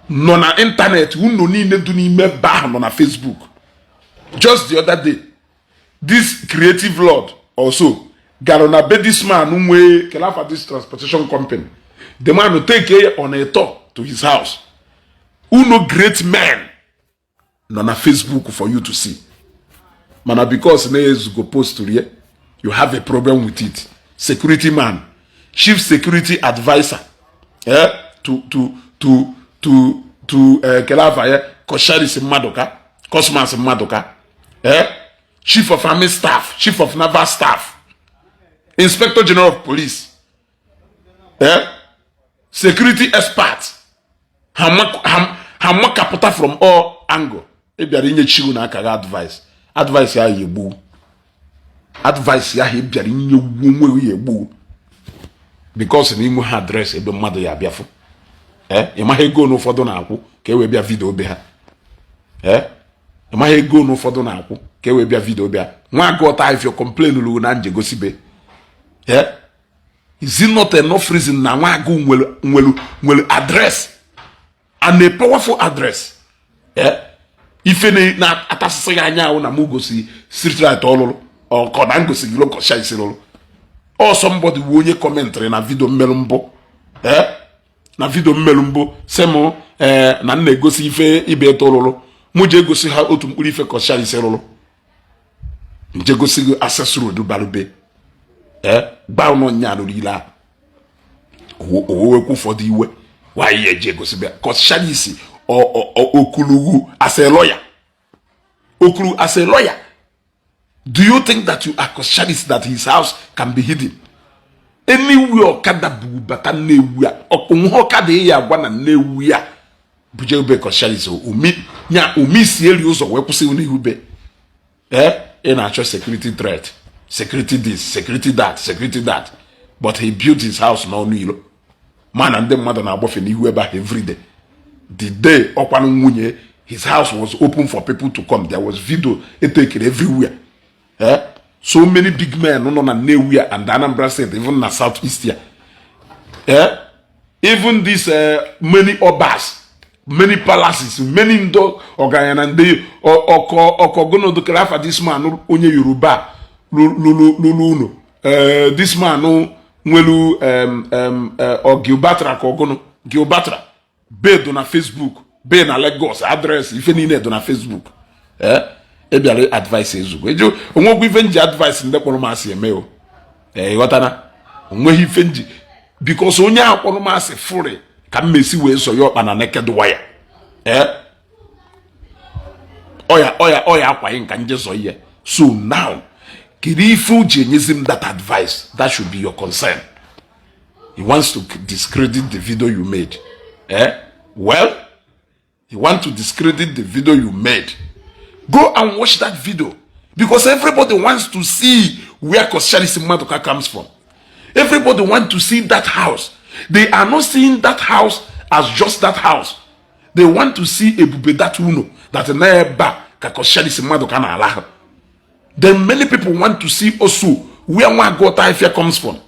nọ na ịntanetị. Unu niile dị n'ime ebe ahụ nọ na Facebook. Just the other day, this creative lord also gara na be this man nwee kelafa this transportation company. The man take on a tour to his house. Unu great men nọ na Facebook for you to see, mana because na ezugo post rie, you have a problem with it. Security man, chief security adviser to kelafa ya Coscharis Maduka, Cosmas Maduka. Chief of Army Staff, Chief of Naval Staff, Inspector General of Police, security expert, ha makapụta from all angle. Ị bịara inye chiwu na aka gị advice. Advice ya egbu, advice ya ị bịara inye onwe ya egbu, because na inwe ha address ebe mmadụ ya abịafụ. Ee, ị maghị ego na ụfọdụ na-akwụ ka e wee bịa video be ha. Ee, ị maghị ego na ụfọdụ na-akwụ ka e wee bịa video be ha. Nwa agụọta ifio complain lụrụ na nje gosibe. Ee, is it not enough reason na nwa agụ nwere address and a powerful address? Ee, ife na-atasịsị gị anya ahụ na mụ gosi street light ọlụlụ ọkọ na ngosi gị lokọsha isi lụrụ ọ. Somebody wu onye commentịrị na video mmerụ mbụ, ee, na video mmerụ mbụ, sị m, ee, na m na-egosi ife ibe eto lụrụ. Mụ ji egosi ha otu mkpụrụ ife kọsha isi lụrụ nje gosi gị access road barube. Ee, gba ụnọ nya lụrụ ile a owewekwa ụfọdụ iwe. Nwaanyị eji egosi bịa kọsha isi okulugwu as a lawyer, okulu as a lawyer. Do you think that you are Kosharis, that his house can be hidden anywhere? Ọkada bụ bata Nnewi a, onwe ọkada ya agwa na Nnewi a buje ube Kosharis umi nya umi si eri ụzọ wee kwụsị n'ihu be. Ee, ị na-achọ security threat, security this, security that, security that, but he built his house n'ọnụ ilo mana ndị mmadụ na-agbafe n'ihu ebe ahụ everyday. The day ọkwanụ nwunye, his house was open for people to come. There was video etekere everywhere. Eh? So many big men nọ na Nnewi and Anambra State, even na South East here. Eh? Even this many obas, many palaces, many ndị ọgaranya na ndị ọkọ ọkọgono afa. This man onye Yoruba lụrụ unu, this man nwelu Gilbatra ka ọgụnụ Gilbatra be do na Facebook, be na Lagos, address ife niile do na Facebook. Eh, ị bịara advice Ezugbo eju onwekwa ife nji advice ndị kpọrọ m asị eme o. Ee, ịghọtana onweghị ife nji, because onye ahụ kpọrọ m asị fụrị ka m mesi wee sọ ya ọkpa na naked wire. Ee, ọya ọya ọya akwaghị nka nje zọ ihe. So now, kedu ife o ji enyezi m that advice? That should be your concern. He wants to discredit the video you made. Eh, well, he want to discredit the video you made. Go and watch that video, because everybody wants to see where Koscielny Maduka comes from. Everybody want to see that house. They are not seeing that house as just that house. They want to see ebube that uno that na ebe a ka Koscielny Maduka na-ala ha. Then many people want to see also where Nwago Taifia comes from.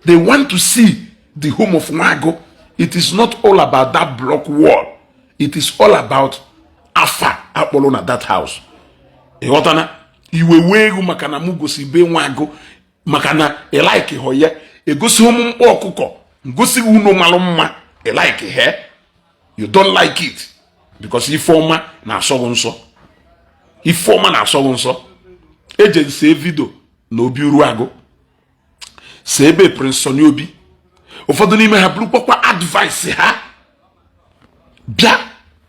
They want to see the home of Nwago. It is not all about that block wall. It is all about afa akpọrọ na that house. Ịghọtana iwe wee ego maka na mụ gosi be Nwago, maka na ị like họ ya. Egosi ụmụ mkpọ ọkụkọ ngosi unu malụ mma, ị like he, you don't like it, because ife ọma na-asọ gị nsọ, ife ọma na-asọ gị nsọ. Eje see video na Obi Uruagụ, see ebe Prince Sonny Obi. Ụfọdụ n'ime ha bụrụkwakwa advice ha bịa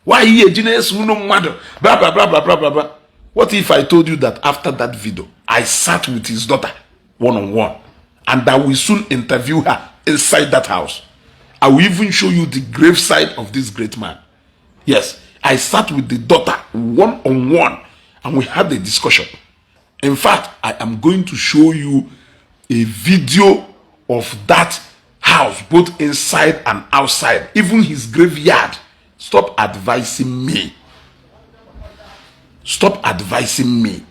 why eji na-eso unu mmadụ, bla bla bla bla bla bla bla. What if I told you that after that video, I sat with his daughter one on one, and I will soon interview her inside that house? I will even show you the graveside of this great man. Yes, I sat with the daughter one on one and we had a discussion. In fact, I am going to show you a video of that house, both inside and outside, even his graveyard. Stop advising me. Stop advising me.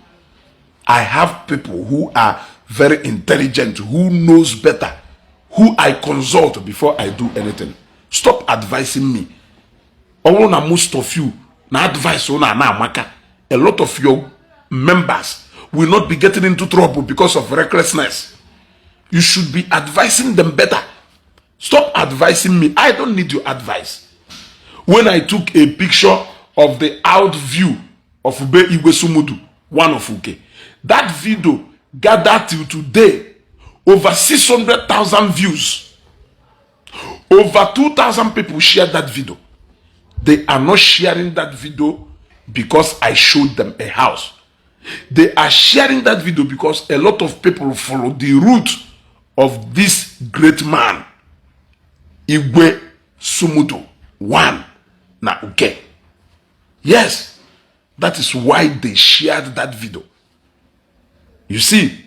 I have people who are very intelligent, who knows better, who I consult before I do anything. Stop advising me. Ọ bụrụ na most of you na advice unu ana amaka, a lot of your members will not be getting into trouble because of recklessness. You should be advising them better. Stop advising me. I don't need your advice. When I took a picture of the out view of Ube Igwe Sumudu, one of Uke, that video gathered till today over 600,000 views. Over 2,000 people shared that video. They are not sharing that video because I showed them a house. They are sharing that video because a lot of people follow the route of this great man, Igwe Sumudo one na Uke. Yes, that is why they shared that video. You see,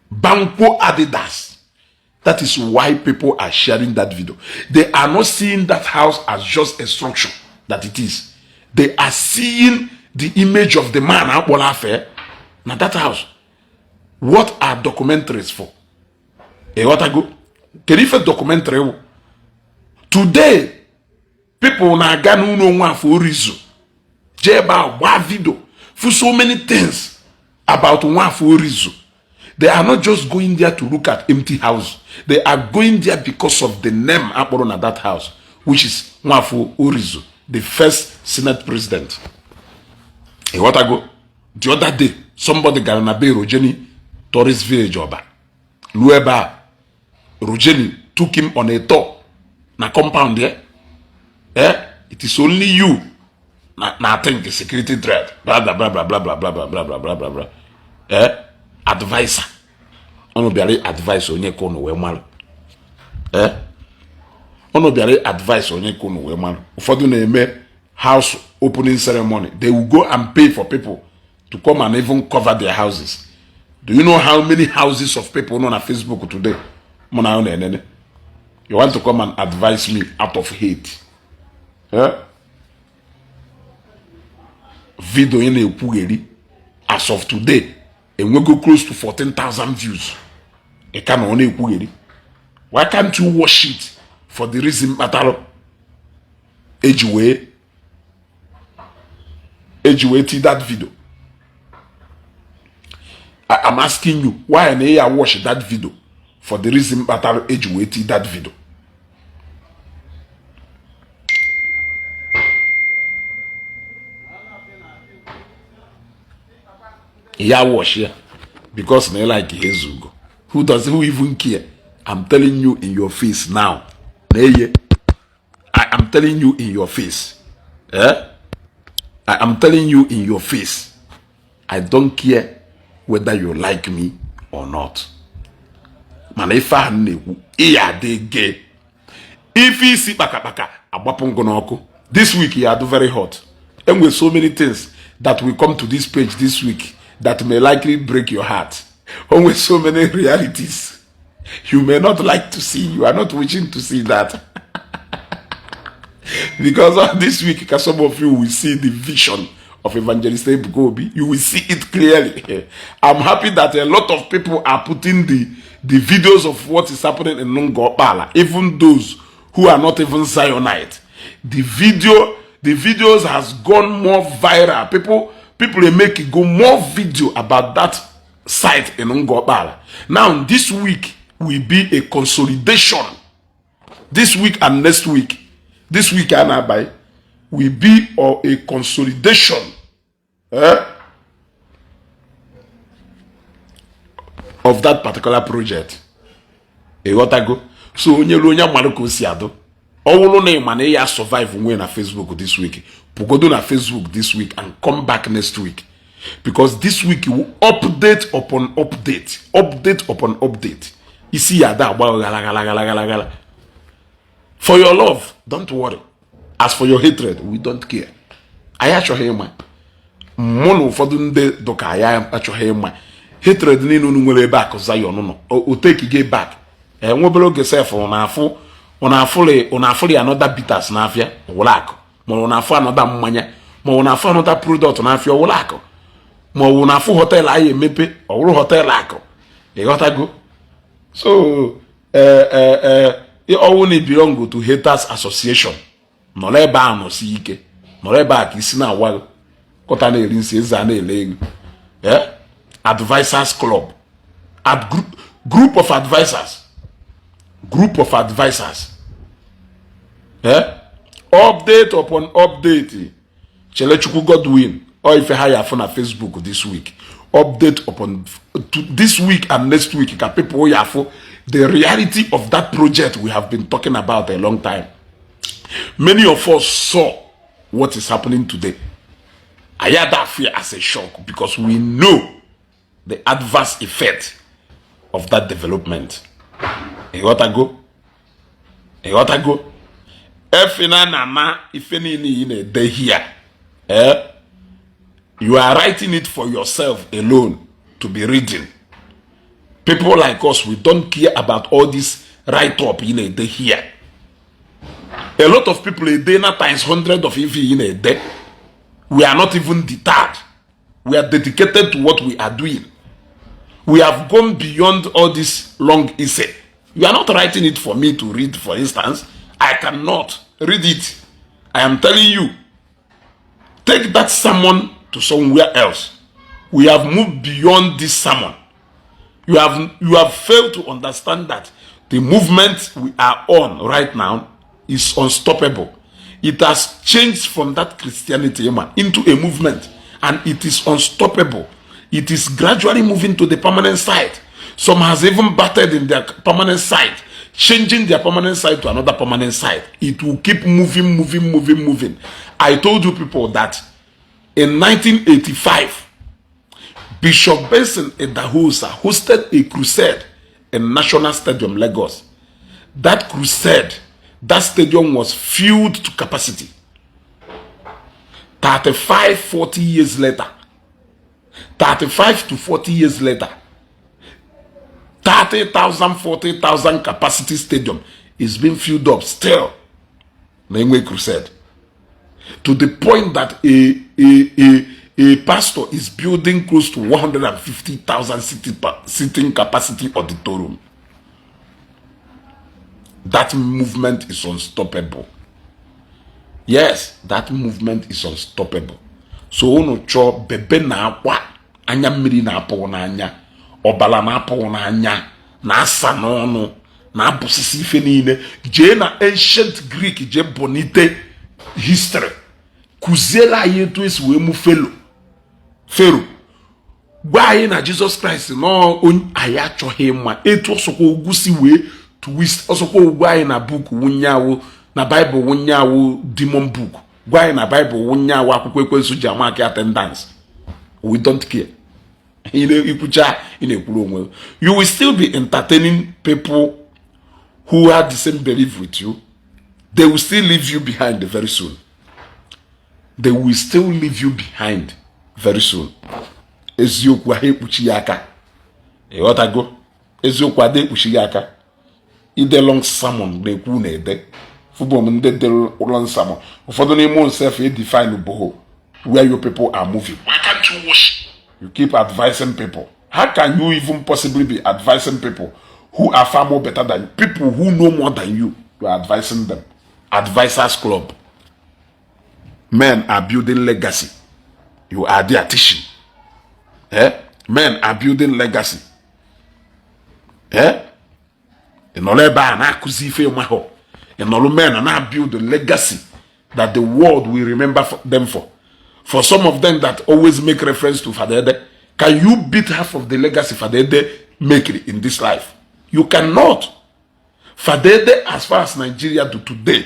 Banco Adidas. That is why people are sharing that video. They are not seeing that house as just a structure that it is. They are seeing the image of the man akpọrọ na that house. What are documentaries for? Ịghọtago? Kedu ife documentary wụ? Today, people na-aga n'ụlọ Nwafọ Orizu, jee ebe a gbaa video for so many things about Nwafọ Orizu. They are not just going there to look at empty house. They are going there because of the name akpọrọ na that house, which is Nwafọ Orizu, the first Senate president. Ịghọtago? The other day, somebody gara na be Rojenny tourist village Ọba, ruo ebe a, Rojenny took him on a tour na compound there. Eh, it is only you na think security threat, blah blah blah blah blah blah blah blah blah blah blah blah blah. Eh, adviser unu bịara advice onye ka unu wee mara. Eh, unu bịara advice onye ka unu wee mara. Ụfọdụ na-eme house opening ceremony, they will go and pay for people to come and even cover their houses. Do you know how many houses of people nọ na Facebook today mụ na na-enene? You want to come and advise me out of hate? Eh? Video ị na-ekwugheri as of today enwego close to 14,000 views. Ị ka na ọ na-ekwugheri. Why can't you watch it for the reason kpatara eji wee ti that video? I'm asking you, why na ya watch that video for the reason kpatara eji wee ti that video? Ya watch ya because na like Ezugo. Who does, who even care? I'm telling you in your face now. Na I am telling you in your face. Eh? I am telling you in your face. I don't care whether you like me or not. Mana ife ahụ m na-ekwu, ịya adị gay. Ife isi kpakakpaka agbapụ ngụ n'ọkụ. This week ya do very hot. Enwe so many things that will come to this page this week that may likely break your heart. Onwe so many realities you may not like to see. You are not wishing to see that. Because on this week, some of you will see the vision of Evangelist Ebuka Obi. You will see it clearly. I'm happy that a lot of people are putting the videos of what is happening in Ngokpala, even those who are not even Zionite. The videos has gone more viral. People are making go more video about that site in Ngokpala. Now, this week will be a consolidation. This week and next week, this week and abai will be or a consolidation, eh, of that particular project. Ịghọtago? So onye ruo, onye mmadụ ka o si adụ. Ọ bụrụ na ị ma na ya survive nwe na Facebook this week, pụgodo na Facebook this week and come back next week, because this week will update upon update, update upon update. Isi ya ada agba ghala ghala ghala ghala ghala. For your love, don't worry. As for your hatred, we don't care. Anyị achọghị ịma. Mụ na ụfọdụ ndị dụka anyị achọghị ịma hatred niile unu nwere ebe akụ Zion nọ. O take gị back. Enwebere oge sef na-afụ ụna afụli another bitters n'afịa ọwụla akụ, ma ọ na-afụ another mmanya, ma ọ na-afụ another product n'afịa ọwụla akụ, ma ọ na-afụ hotel anyị emepe ọwụrụ hotel akụ. Ịghọtago? So ee, ọwụ na belong to haters association, nọrọ ebe a, nọsi ike, nọrọ ebe a ka isi na-awa gị kọta na-eri nsị eze a na-ele ego. Advisers club, ad group, group of advisers, group of advisers. Eh? Update upon update. Chelechukwu Godwin ọ ife ha ya afụ na Facebook this week. Update upon to this week and next week ka people ya afụ the reality of that project we have been talking about a long time. Many of us saw what is happening today. Anyị ada afụ ya as a shock because we know the adverse effect of that development. Ịghọtago? Ịghọtago? Efina na na ife niile ị na-ede here, eh? You are writing it for yourself alone to be reading. People like us, we don't care about all this write up ị na-ede here. A lot of people ede na times 100 of ife ị na-ede. We are not even deterred. We are dedicated to what we are doing. We have gone beyond all this long essay. You are not writing it for me to read. For instance, I cannot read it. I am telling you, take that sermon to somewhere else. We have moved beyond this sermon. You have failed to understand that the movement we are on right now is unstoppable. It has changed from that Christianity into a movement, and it is unstoppable. It is gradually moving to the permanent site. Some has even battled in their permanent site, changing their permanent site to another permanent site. It will keep moving, moving, moving, moving. I told you people that in 1985, Bishop Benson Idahosa hosted a crusade in National Stadium, Lagos. That crusade, that stadium was filled to capacity. 35, 40 years later, 35 to 40 years later, 30,000, 40,000 capacity stadium is being filled up still. Na-enwe crusade. To the point that a pastor is building close to 150,000 seating capacity auditorium. That movement is unstoppable. Yes, that movement is unstoppable. So unu chọọ bebe na akwa, anya mmiri na-apụ n'anya, ọbara na-apụ n'anya, na-asa n'ọnụ, na-abụsisi ife niile, jee na ancient Greek, jee bonite history, kụziere anyị etu esi wee mụ Pharaoh. Pharaoh gwa anyị na Jizọs Kraịst nọ. Anyị achọghị ịma etu ọsọkwa ugwu si wee twist ọsọkwa ugwu anyị na book wunye na Baịbụl, wunye awụ demon book. Gwa anyị na Baịbụl wunye awụ akwụkwọ ekwensu ji amaki attendance. We don't care. Ikwucha ị na-ekwuru onwe. You will still be entertaining people who have the same belief with you. They will still leave you behind very soon. They will still leave you behind very soon. Eziokwu ahụ ekpuchi ya aka. Ịghọtago? Eziokwu ada ekpuchi ya aka. Ide long sermon na-ekwu na ede fụbọm ndị dere long sermon, ụfọdụ n'ime nsef edefine boho where your people are moving.
Why can't you wash?
You keep advising people. How can you even possibly be advising people who are far more better than you? People who know more than you, you are advising them. Advisors Club. Men are building legacy, you are there teaching, eh? Men are building legacy, eh? Ị nọrọ ebe a na-akụzi ife ịmahụ. Ị nọrọ, men na-build the legacy that the world will remember them for. For some of them that always make reference to Father Ede, can you beat half of the legacy Father Ede make in this life? You cannot. Father Ede, as far as Nigeria to today,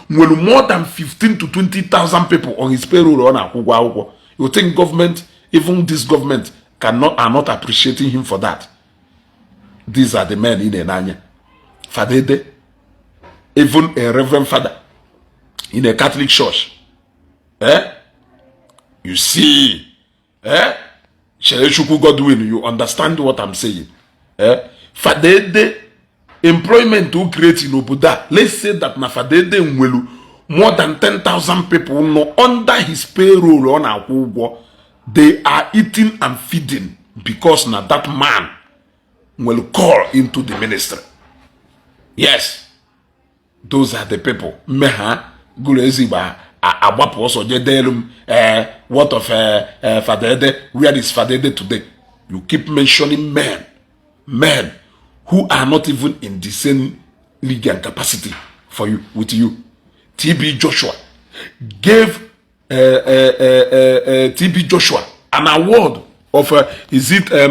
nwere more than 15 to 20,000 people on his payroll ọ na-akwụ ụgwọ akwụkwọ. You think government, even this government, cannot are not appreciating him for that? These are the men ị na-ene anya. Father Ede, even a reverend father in a Catholic church, eh? You see, eh? Chukwu Godwin, you understand what I'm saying, eh? Father Ede employment to create in obodo a, let's say that na Father Ede nwelu more than 10,000 people nọ under his payroll ọ na-akwụ ụgwọ. They are eating and feeding because na that man will call into the ministry. Yes, those are the people mme ha gụrụ ezigbo agbapụ ọsọ jee deelu m. Eh, what of Father Ede? Where is Father Ede today? You keep mentioning men who are not even in the same league and capacity for you with you. TB Joshua gave TB Joshua an award of is it a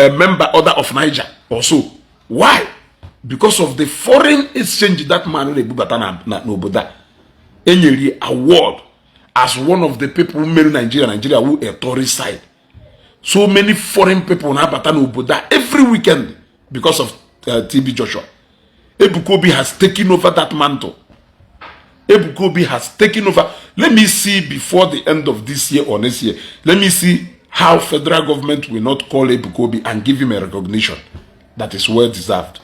member Order of Niger or so. Why? Because of the foreign exchange that man na-ebubata na n'obodo a, enyere award. As one of the people mere Nigeria, Nigeria wu a tourist site. So many foreign people na-abata n'obodo a every weekend because of TB Joshua. Ebuka Obi has taken over that mantle. Ebuka Obi has taken over. Let me see before the end of this year or next year. Let me see how federal government will not call Ebuka Obi and give him a recognition that is well deserved.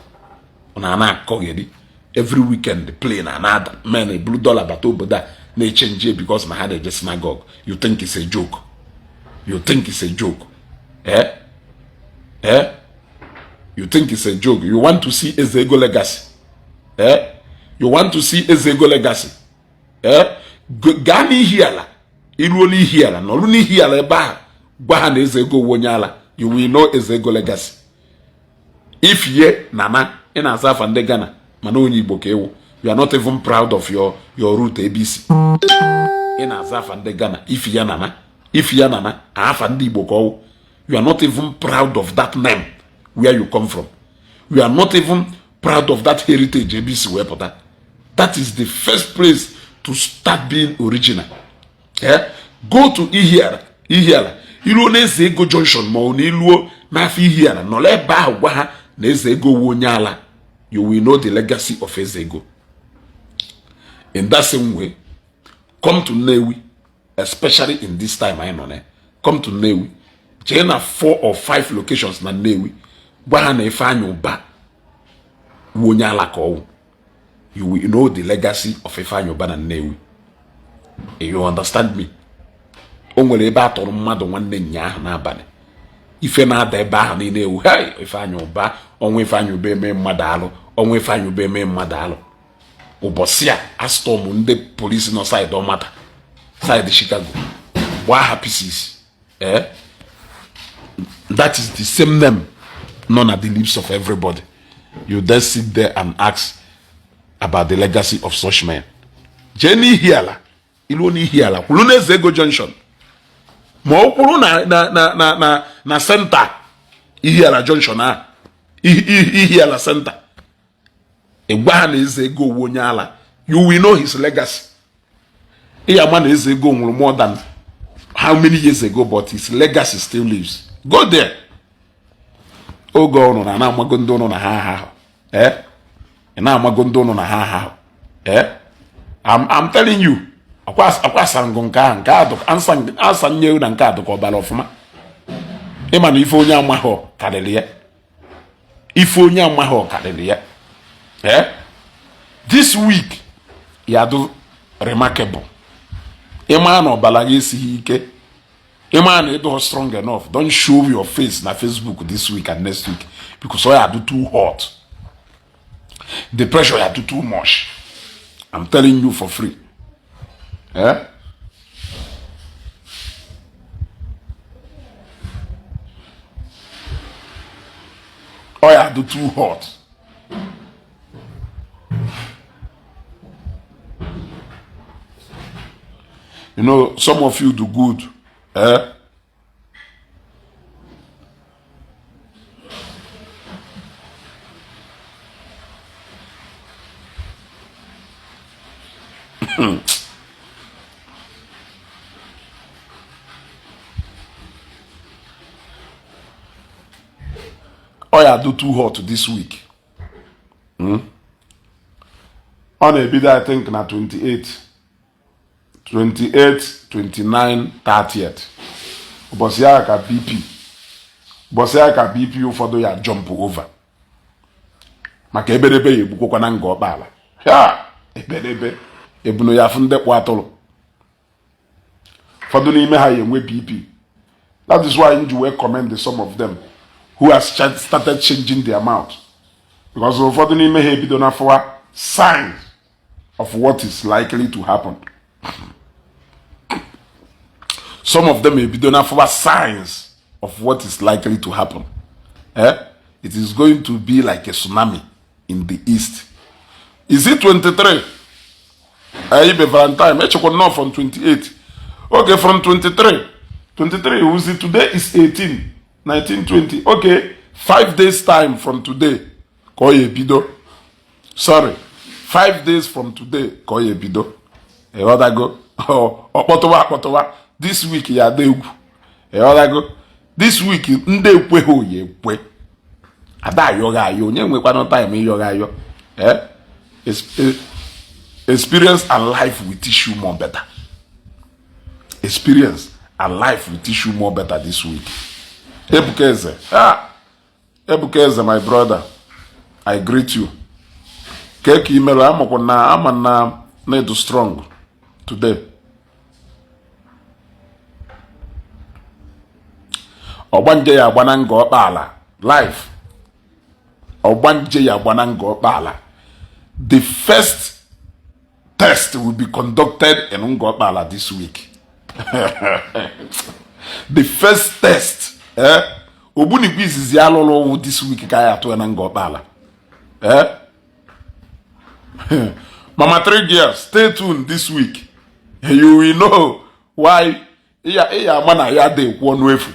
Na na-akọgheri every weekend plane na anada men eburu dollar bata obodo a na-echange because na ha na-eje synagogue. You think it's a joke? You think it's a joke? Eh? Eh? You think it's a joke? You want to see Ezego legacy? Eh? You want to see Ezego legacy? Eh? Gaa n'Ihiala, iruo n'Ihiala, nọrụ n'Ihiala ebe ahụ, gwa ha na Ezego wu onye ala. You will know Ezego legacy. Ifie nana ị na-aza afa ndị Ghana mana onye Igbo ka ewu. You are not even proud of your root ABC. Ị na-aza afa ndị Ghana, ifi ya nana, ifi ya nana, afa ndị Igbo ka ọwụ. You are not even proud of that name where you come from. You are not even proud of that heritage ABC wee pụta. That is the first place to start being original. Yeah? Go to Ihiala, Ihiala. Iruo na Eze Ego Junction ma ọ na iluo n'afọ Ihiala, nọrọ ebe ahụ gwa ha na Eze Ego wu onye ala. You will know the legacy of Eze Ego. In that same way, come to Nnewi, especially in this time anyị nọ na. Come to Nnewi. Jee na 4 or 5 locations na Nnewi. Gwa ha na Ifeanyi Uba wu onye ala ka ọwụ. You will know the legacy of Ifeanyi Uba na Nnewi. You understand me? O nwere ebe a tọrọ mmadụ nwanne nnya ahụ n'abalị. Ife na-ada ebe ahụ niile ewu. Hey, Ifeanyi Uba, ọnwa Ifeanyi Uba eme mmadụ alụ, ọnwa Ifeanyi Uba eme mmadụ alụ. Ụbọchị a astorm ndị polisi nọ side Ọmata, side Chicago, gbaa ha pieces. Eh? That is the same name nọ na the lips of everybody. You then sit there and ask about the legacy of such men. Jee n'Ihiala, iluo n'Ihiala, kwuru n'Eze Ego Junction. Ma ọ kwuru na na na na na na center Ihiala Junction a, Ihiala center. Ị gwa ha na Eze Ego wu onye ala. You will know his legacy. Ị ama na Eze Ego nwụrụ more than how many years ago, but his legacy still lives. Go there. Oge ọ nọ na na-amago ndị ụnụ na ha ahụ. Eh? Ị na-amago ndị ụnụ na ha ahụ. Eh? I'm telling you. Akwa asango nke ahụ, nke adụ ansa nye na nke adụ ka ọbara ọfụma. Ịma na ife onye amaghọ karịrị ya. Ife onye amaghọ karịrị ya. Eh? This week ya do remarkable. Ịma na ọbara gị esighị ike. Ịma na ịdụ strong enough. Don't show your face na Facebook this week and next week because ọ ya do too hot. The pressure ya do too much. I'm telling you for free. Eh? Ọ ya do too hot. You know, some of you do good. Eh? Ọ ya do too hot this week. Ọ na-ebido, I think, na 28, 28, 29, 30th. Ụbọchị ya ka BP, ụbọchị ya ka BP ụfọdụ ya jump over. Maka eberebe ya egbukwakwa na nga ọkpala. Ha! Eberebe ebunu ya afụ ndị kpụ atụrụ. Ụfọdụ n'ime ha ya enwe BP. That is why m ji wee commend some of them who has started changing their mouth. Because ụfọdụ n'ime ha ebido n'afọwa signs of what is likely to happen. Some of them ebido n'afọwa signs of what is likely to happen. Eh? It is going to be like a tsunami in the east. Is it 23? Ibe Valentine, echekwa nnọọ from 28. Okay, from 23. 23, who's it? Today is 18, 19, 20. Okay, 5 days time from today. Ka ọ ya ebido. Sorry, 5 days from today ka ọ ya ebido. Ịghọtago? Ọ kpọtụwa akpọtụwa. This week ya ada egwu, ịghọtago? This week ndị ekweghị oyi ekwe ada ayọghị ayọ. Onye nwekwanụ time ịyọghị ayọ? Eh? Experience and life will teach you more better. Experience and life will teach you more better this week. Ebuka Eze, ah, Ebuka Eze, my brother, I greet you. Ka ka imere? Amakwa na ama na na strong today. Ọgbanje ya agba na Ngor Okpala live. Ọgbanje ya agba na Ngor Okpala. The first test will be conducted in Ngor Okpala this week. The first test, eh? Ogbunigwe izizi alụrụ ụwụ this week ka ya atụ ya na Ngor Okpala, eh? Mama Three Girls, stay tuned this week. You will know why. Ịya ama na ya dị ekwu ọnụ efu.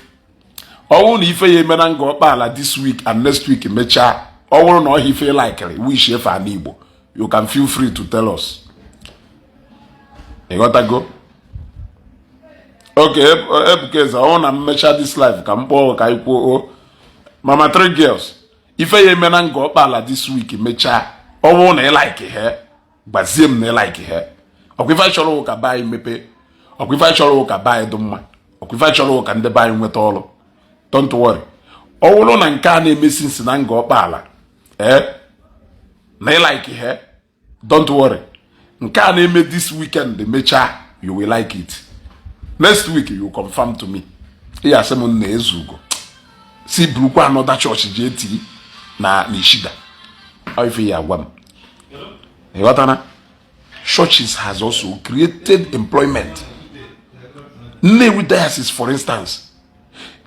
Ọ bụrụ na ife ya eme na Ngor Okpala this week and next week mechaa, ọ bụrụ na ọhịa ife likiri wish efe ana Igbo, you can feel free to tell us. Ịghọtago? Okay, Ebuka Eze, ọ bụrụ na m mechaa this live ka m kpọọ ka anyị kwuo. O Mama Three Girls, ife ya eme na Ngor Okpala this week mechaa, ọ bụrụ na ị like ha, gbazie m na ị like ha. Ọkwa ife chọrọ ụka be anyị mepee, ọkwa ife chọrọ ụka be anyị dị mma, ọkwa ife chọrọ ụka ndị be anyị nweta ọrụ. Don't worry, ọ bụrụ na nke a na-emesi nsi na Ngor Okpala, ee, na ị like ha, don't worry, nke a na-eme this weekend mechaa, you will like it. Next week you confirm to me. Ị ya asị m na Ezugo si burukwa another church jee tii na n'Ishida. Ọ ife ya agwa m, ịghọtana? Churches has also created employment. Nnewi Diocese, for instance,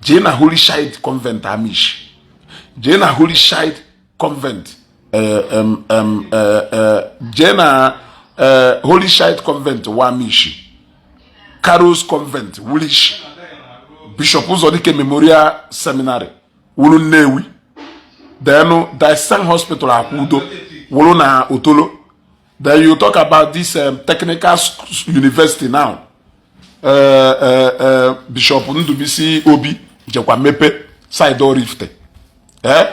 jee na Holy Child Convent Amish, jee na Holy Child Convent, jee na Holy Child Convent Wamishi, Carols Convent Wulishi, Bishop Uzodike Memorial Seminary wuru Nnewi, then Diocesan Hospital Akwudo wuru na Otolo. Then you talk about this technical university now, Bishop Ndubisi Obi jekwa mepe side Oraifite, eh?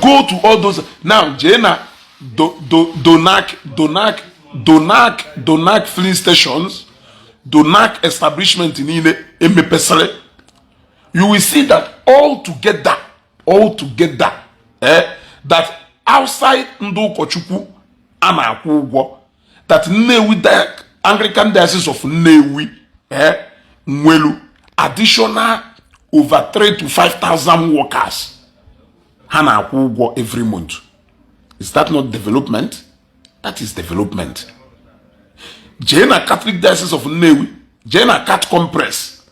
Go to all those now. Jee na do, do, Donac Donac Donac Donac filling stations, Donac establishment niile emepesịrị. You will see that all together, all together, eh, that outside ndị ụkọchukwu a na-akwụ ụgwọ, that Nnewi, Anglican Diocese of Nnewi, eh, nwelu additional over 3 to 5,000 workers ha na-akwụ ụgwọ every month. Is that not development? That is development. Jee na Catholic Diocese of Nnewi, jee na Cat Compress.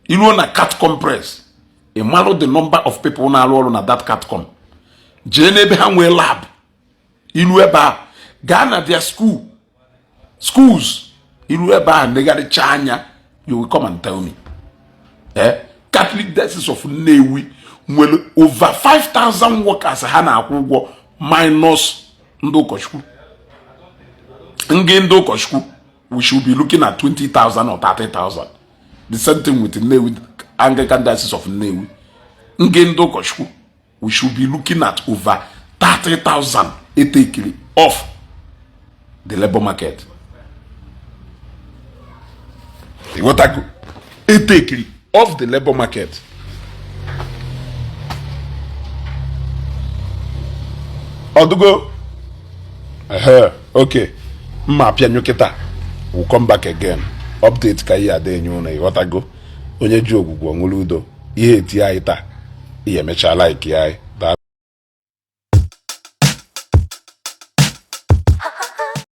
Iruo na Cat Compress, ị marụ the number of people na-arụ ọrụ na that catcom. Jee n'ebe ha nwee lab, iru ebe a, gaa na their schools, iru ebe a negharịcha anya, you will come and tell me, eh? Catholic Diocese of Nnewi nwere over 5000 workers ha na-akwụ ụgwọ, minus ndị ụkọchukwu. Ndị ụkọchukwu, we should be looking at 20,000 or 30,000. The same thing with Nnewi, Anglican Diocese of Nnewi. Ndị ụkọchukwu, we should be looking at over 30,000 etekiri off the labor market. Ịghọtago? Etekiri off the labor market. Ọdụgo ehe. Okay, mma apịanyụ kịta. We'll come back again. Update ka ihe ada enye ụlọ. Ịghọtago? Onye ji ogwugwu ọṅụrụ udo. Ihe eti anyị taa, ihe emechaa like anyị.